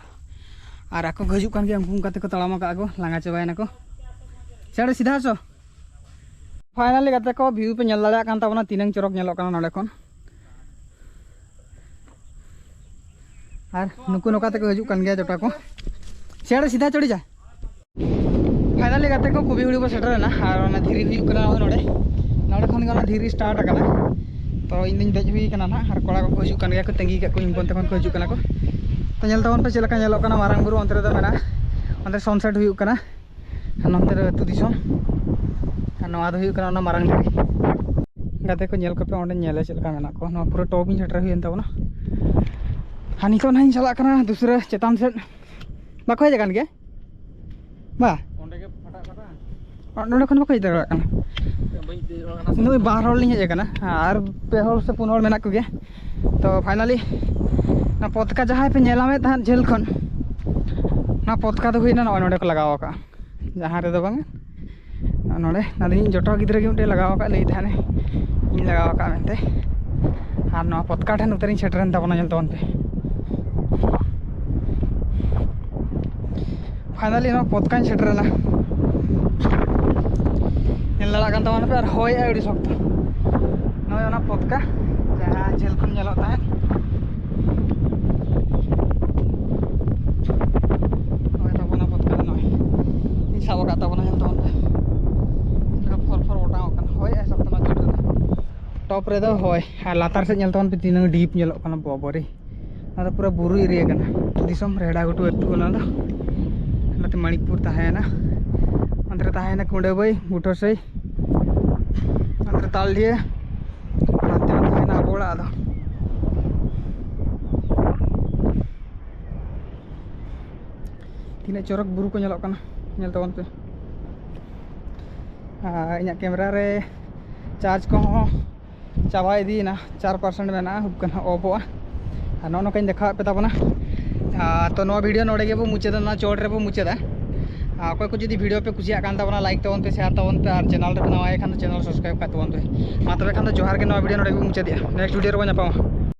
ᱟᱨ ᱟᱠᱚ ᱠᱚ ᱦᱤᱡᱩᱜ ᱠᱟᱱ ᱜᱮᱭᱟ, ᱩᱱᱠᱩ ᱚᱱᱠᱟ ᱛᱮᱠᱚ ᱛᱟᱲᱟᱢ ᱟᱠᱟᱫᱼᱟ ᱠᱚ, ᱞᱟᱸᱜᱟ ᱪᱟᱵᱟᱭᱮᱱᱟ ᱠᱚ᱾ ᱥᱮ ᱚᱸᱰᱮ ᱥᱤᱫᱷᱟ ᱦᱚᱪᱚ᱾ ᱯᱷᱟᱭᱱᱟᱞᱤ ᱜᱟᱛᱮ ᱠᱚ, ᱵᱷᱤᱭᱩ ᱯᱮ ᱧᱮᱞ ᱫᱟᱲᱮᱭᱟᱜ ᱠᱟᱱ ᱛᱟᱵᱚᱱᱟ, ᱛᱤᱱᱟᱹᱝ ᱪᱚᱨᱚᱠ ᱧᱮᱞᱚᱜ ᱠᱟᱱᱟ ᱱᱚᱰᱮ ᱠᱷᱚᱱ᱾ ᱟᱨ ᱱᱩᱠᱩ ᱱᱚᱝᱠᱟ ᱛᱮᱠᱚ ᱦᱤᱡᱩᱜ ᱠᱟᱱ ᱜᱮᱭᱟ ᱡᱚᱴᱟ ᱠᱚ᱾ ᱥᱮ ᱚᱸᱰᱮ ᱥᱤᱫᱷᱟ ᱪᱚᱲᱤ ᱡᱟ᱾ ᱯᱷᱟᱭᱱᱟᱞᱤ ᱜᱟᱛᱮ ᱠᱚ, ᱠᱩᱵᱤ ᱦᱩᱲᱤ ᱵᱚ ᱥᱮᱴᱮᱨ ᱮᱱᱟ ᱟᱨ ᱚᱱᱟ ᱫᱷᱤᱨᱤ ᱦᱩᱭᱩᱜ ᱠᱟᱱᱟ ᱱᱚᱜᱼᱚᱭ ᱱᱚᱰᱮ, ᱱᱚᱰᱮ ᱠᱷᱚᱱ ᱜᱮ ᱚᱱᱟ ᱫᱷᱤᱨᱤ ᱥᱴᱟᱨᱴ ᱟᱠᱟᱱᱟ᱾ ᱛᱚ ᱤᱧ ᱫᱚᱧ ᱫᱮᱡ ᱦᱩᱭ ᱠᱟᱱᱟ ᱱᱟᱦᱟᱜ ᱟᱨ ᱠᱚᱲᱟ ᱠᱚᱠᱚ ᱦᱤᱡᱩᱜ ᱠᱟᱱ ᱜᱮᱭᱟ ᱠᱚ, ᱛᱟᱺᱜᱤ ᱠᱟᱜ ᱠᱚᱣᱟᱧ ᱚᱱᱛᱮ ᱠᱷᱚᱱ ᱠᱚ ᱦᱤᱡᱩᱜ ᱠᱟᱱᱟ ᱠᱚ᱾ ᱛᱚ ᱧᱮᱞ ᱛᱟᱵᱚᱱ ᱯᱮ ᱪᱮᱫ ᱞᱮᱠᱟ ᱧᱮᱞᱚᱜ ᱠᱟᱱᱟ, ᱢᱟᱨᱟᱝ ᱵᱩᱨᱩ ᱚᱱᱛᱮ ᱨᱮᱫᱚ ᱢᱮᱱᱟᱜᱼᱟ, ᱚᱱᱛᱮ ᱥᱟᱱᱥᱮᱴ ᱦᱩᱭᱩᱜ ᱠᱟᱱᱟ᱾ ᱟᱨ ᱱᱚᱱᱛᱮ ᱨᱮ ᱟᱹᱛᱩ ᱫᱤᱥᱚᱢ᱾ ᱟᱨ ᱱᱚᱣᱟ ᱫᱚ ᱦᱩᱭᱩᱜ ᱠᱟᱱᱟ ᱚᱱᱟ ᱢᱟᱨᱟᱝ ᱫᱷᱤᱨᱤ᱾ ᱜᱟᱛᱮ ᱠᱚ ᱧᱮᱞ ᱠᱚᱯᱮ, ᱚᱸᱰᱮ ᱧᱮᱞᱮ ᱪᱮᱫ ᱞᱮᱠᱟ ᱢᱮᱱᱟᱜ ᱠᱚᱣᱟ᱾ ᱱᱚᱣᱟ ᱯᱩᱨᱟᱹ ᱴᱚᱯ ᱤᱧ ᱥᱮᱴᱮᱨ ᱦᱩᱭᱮᱱ ᱛᱟᱵᱚᱱᱟ᱾ ᱟᱨ ᱱᱤᱛᱚᱜ ᱱᱟᱦᱟᱜ ᱤᱧ ᱪᱟᱞᱟᱜ ᱠᱟᱱᱟ ᱫᱩᱥᱨᱟᱹ ᱪᱮᱛᱟᱱ ᱥᱮᱫ᱾ ᱵᱟᱠᱚ ᱦᱮᱡ ᱟᱠᱟᱱ ᱜᱮᱭᱟ? ᱵᱟ᱾ ᱚᱸᱰᱮ ᱜᱮ ᱯᱷᱟᱴᱟ ᱯᱷᱟᱴᱟ᱾ ᱱᱚᱸᱰᱮ ᱠᱷᱚᱱ ᱵᱟᱠᱚ ᱦᱮᱡ ᱫᱟᱲᱮᱭᱟᱜ ᱠᱟᱱᱟ᱾ ᱵᱟᱹᱧ ᱫᱮᱡ ᱫᱟᱲᱮᱭᱟᱜ ᱠᱟᱱᱟ᱾ ᱱᱩᱭ ᱵᱟᱨ ᱦᱚᱲ ᱞᱤᱧ ᱦᱮᱡ ᱟᱠᱟᱱᱟ ᱟᱨ ᱯᱮ ᱦᱚᱲ ᱥᱮ ᱯᱩᱱ ᱦᱚᱲ ᱢᱮᱱᱟᱜ ᱠᱚᱜᱮᱭᱟ᱾ ᱛᱚ ᱯᱷᱟᱭᱱᱟᱞᱤ ᱚᱱᱟ ᱯᱚᱛᱠᱟ ᱡᱟᱦᱟᱸᱭ ᱯᱮ ᱧᱮᱞᱟᱢᱮᱫ ᱛᱟᱦᱮᱸᱫ ᱡᱷᱟᱹᱞ ᱠᱷᱚᱱ, ᱚᱱᱟ ᱯᱚᱛᱠᱟ ᱫᱚ ᱦᱩᱭᱱᱟ ᱱᱚᱜᱼᱚᱭ ᱱᱚᱸᱰᱮ ᱠᱚ ᱞᱟᱜᱟᱣ ᱟᱠᱟᱫᱼᱟ᱾ ᱡᱟᱦᱟᱸ ᱨᱮᱫᱚ ᱵᱟᱝ, ᱱᱚᱰᱮ ᱱᱟᱫᱤᱧ ᱡᱚᱴᱟᱣ ᱜᱤᱫᱽᱨᱟᱹ ᱜᱮ ᱢᱤᱫᱴᱮᱱ ᱞᱟᱜᱟᱣ ᱟᱠᱟᱫ, ᱞᱟᱹᱭ ᱛᱟᱦᱮᱱᱮ ᱤᱧ ᱞᱟᱜᱟᱣ ᱟᱠᱟᱫ ᱢᱮᱱᱛᱮ᱾ ᱟᱨ ᱱᱚᱣᱟ ᱯᱚᱛᱠᱟ ᱴᱷᱮᱱ ᱩᱛᱟᱹᱨᱤᱧ ᱥᱮᱴᱮᱨᱮᱱ ᱛᱟᱵᱚᱱᱟ, ᱧᱮᱞ ᱛᱟᱵᱚᱱ ᱯᱮ᱾ ᱯᱷᱟᱭᱱᱟᱞᱤ ᱱᱚᱣᱟ ᱯᱚᱛᱠᱟᱧ ᱥᱮᱴᱮᱨᱮᱱᱟ᱾ ᱧᱮᱞ ᱫᱟᱲᱮᱭᱟᱜ ᱠᱟᱱ ᱛᱟᱵᱚᱱ ᱯᱮ, ᱟᱨ ᱦᱚᱭᱮᱜᱼᱟᱭ ᱟᱹᱰᱤ ᱥᱚᱠᱛᱚ᱾ ᱱᱚᱜᱼᱚᱭ ᱚᱱᱟ ᱯᱚᱛᱠᱟ ᱡᱟᱦᱟᱸ ᱡᱷᱟᱹᱞ ᱠᱷᱚᱱ ᱧᱮᱞᱚᱜ ᱛᱟᱦᱮᱸᱫ, ᱱᱚᱜᱼᱚᱭ ᱛᱟᱵᱚᱱᱟ ᱯᱚᱛᱠᱟ ᱫᱚ ᱱᱚᱜᱼᱚᱭ᱾ ᱤᱧ ᱥᱟᱵ ᱟᱠᱟᱫ ᱛᱟᱵᱚᱱᱟ, ᱧᱮᱞ ᱛᱟᱵᱚᱱ ᱯᱮ᱾ ᱪᱮᱫ ᱞᱮᱠᱟ ᱯᱷᱚᱨ ᱯᱷᱚᱨ ᱚᱴᱟᱝᱚᱜ ᱠᱟᱱᱟ᱾ ᱦᱳᱭ, ᱟᱭ ᱥᱚᱠᱛᱚ ᱢᱟ ᱡᱳᱨ ᱨᱮ᱾ ᱴᱚᱯ ᱨᱮᱫᱚ ᱦᱳᱭ, ᱟᱨ ᱞᱟᱛᱟᱨ ᱥᱮᱫ ᱧᱮᱞ ᱛᱟᱵᱚᱱ ᱯᱮ ᱛᱤᱱᱟᱹᱜ ᱰᱤᱯ ᱧᱮᱞᱚᱜ ᱠᱟᱱᱟ, ᱵᱟᱵᱟᱨᱮ᱾ ᱚᱱᱟ ᱫᱚ ᱯᱩᱨᱟᱹ ᱵᱩᱨᱩ ᱮᱨᱤᱭᱟ ᱠᱟᱱᱟ᱾ ᱫᱤᱥᱚᱢ ᱨᱮᱦᱲᱟ ᱜᱷᱩᱴᱩ ᱟᱹᱛᱩ ᱚᱱᱟ ᱫᱚ, ᱱᱚᱛᱮ ᱢᱟᱱᱤᱠᱯᱩᱨ ᱛᱟᱦᱮᱸᱭᱮᱱᱟ, ᱚᱱᱛᱮ ᱨᱮ ᱛᱟᱦᱮᱸᱭᱮᱱᱟ ᱠᱩᱸᱰᱟᱹᱵᱟᱹᱭ, ᱵᱩᱴᱟᱹᱥᱟᱹᱭ, ᱚᱱᱛᱮ ᱨᱮ ᱛᱟᱞᱰᱤᱦᱟᱹ, ᱚᱱᱛᱮ ᱨᱮ ᱛᱟᱦᱮᱸᱭᱮᱱᱟ ᱟᱵᱚ ᱚᱲᱟᱜ ᱫᱚ᱾ ᱛᱤᱱᱟᱹᱜ ᱪᱚᱨᱚᱠ ᱵᱩᱨᱩ ᱠᱚ ᱧᱮᱞᱚᱜ ᱠᱟᱱᱟ, ᱧᱮᱞ ᱛᱟᱵᱚᱱ ᱯᱮ᱾ ᱟᱨ ᱤᱧᱟᱹᱜ ᱠᱮᱢᱮᱨᱟ ᱨᱮ ᱪᱟᱨᱡᱽ ᱠᱚᱦᱚᱸ ᱪᱟᱵᱟ ᱤᱫᱤᱭᱮᱱᱟ, ᱪᱟᱨ ᱯᱟᱨᱥᱮᱱᱴ ᱢᱮᱱᱟᱜᱼᱟ, ᱦᱩᱵ ᱠᱟᱱᱟ ᱚᱯᱷᱚᱜᱼᱟ᱾ ᱟᱨ ᱱᱚᱜᱼᱚ ᱱᱚᱝᱠᱟᱧ ᱫᱮᱠᱷᱟᱣᱟᱫ ᱯᱮ ᱛᱟᱵᱚᱱᱟ᱾ ᱟᱨ ᱛᱚ ᱱᱚᱣᱟ ᱵᱷᱤᱰᱤᱭᱳ ᱱᱚᱰᱮ ᱜᱮᱵᱚ ᱢᱩᱪᱟᱹᱫᱟ, ᱱᱚᱣᱟ ᱪᱚᱴ ᱨᱮᱵᱚ ᱢᱩᱪᱟᱹᱫᱟ᱾ ᱟᱨ ᱚᱠᱚᱭ ᱠᱚ ᱡᱩᱫᱤ ᱵᱷᱤᱰᱤᱭᱳ ᱯᱮ ᱠᱩᱥᱤᱭᱟᱜ ᱠᱟᱱ ᱛᱟᱵᱚᱱᱟ, ᱞᱟᱭᱤᱠ ᱛᱟᱵᱚᱱ ᱯᱮ, ᱥᱮᱭᱟᱨ ᱛᱟᱵᱚᱱ ᱯᱮ, ᱟᱨ ᱪᱮᱱᱮᱞ ᱨᱮᱯᱮ ᱱᱟᱣᱟ ᱜᱮ ᱠᱷᱟᱱ ᱫᱚ ᱪᱮᱱᱮᱞ ᱥᱟᱵᱥᱠᱨᱟᱭᱤᱵ ᱠᱟᱜ ᱛᱟᱵᱚᱱ ᱯᱮ᱾ ᱢᱟ ᱛᱚᱵᱮ ᱠᱷᱟᱱ ᱫᱚ ᱡᱚᱦᱟᱨ ᱜᱮ, ᱱᱚᱣᱟ ᱵᱷᱤᱰᱤᱭᱳ ᱱᱚᱰᱮ ᱜᱮᱵᱚ ᱢᱩᱪᱟᱹᱫᱮᱜᱼᱟ, ᱱᱮᱠᱥᱴ ᱵᱷᱤᱰᱤᱭᱳ ᱨᱮᱵᱚ ᱧᱟᱯᱟᱢᱟ᱾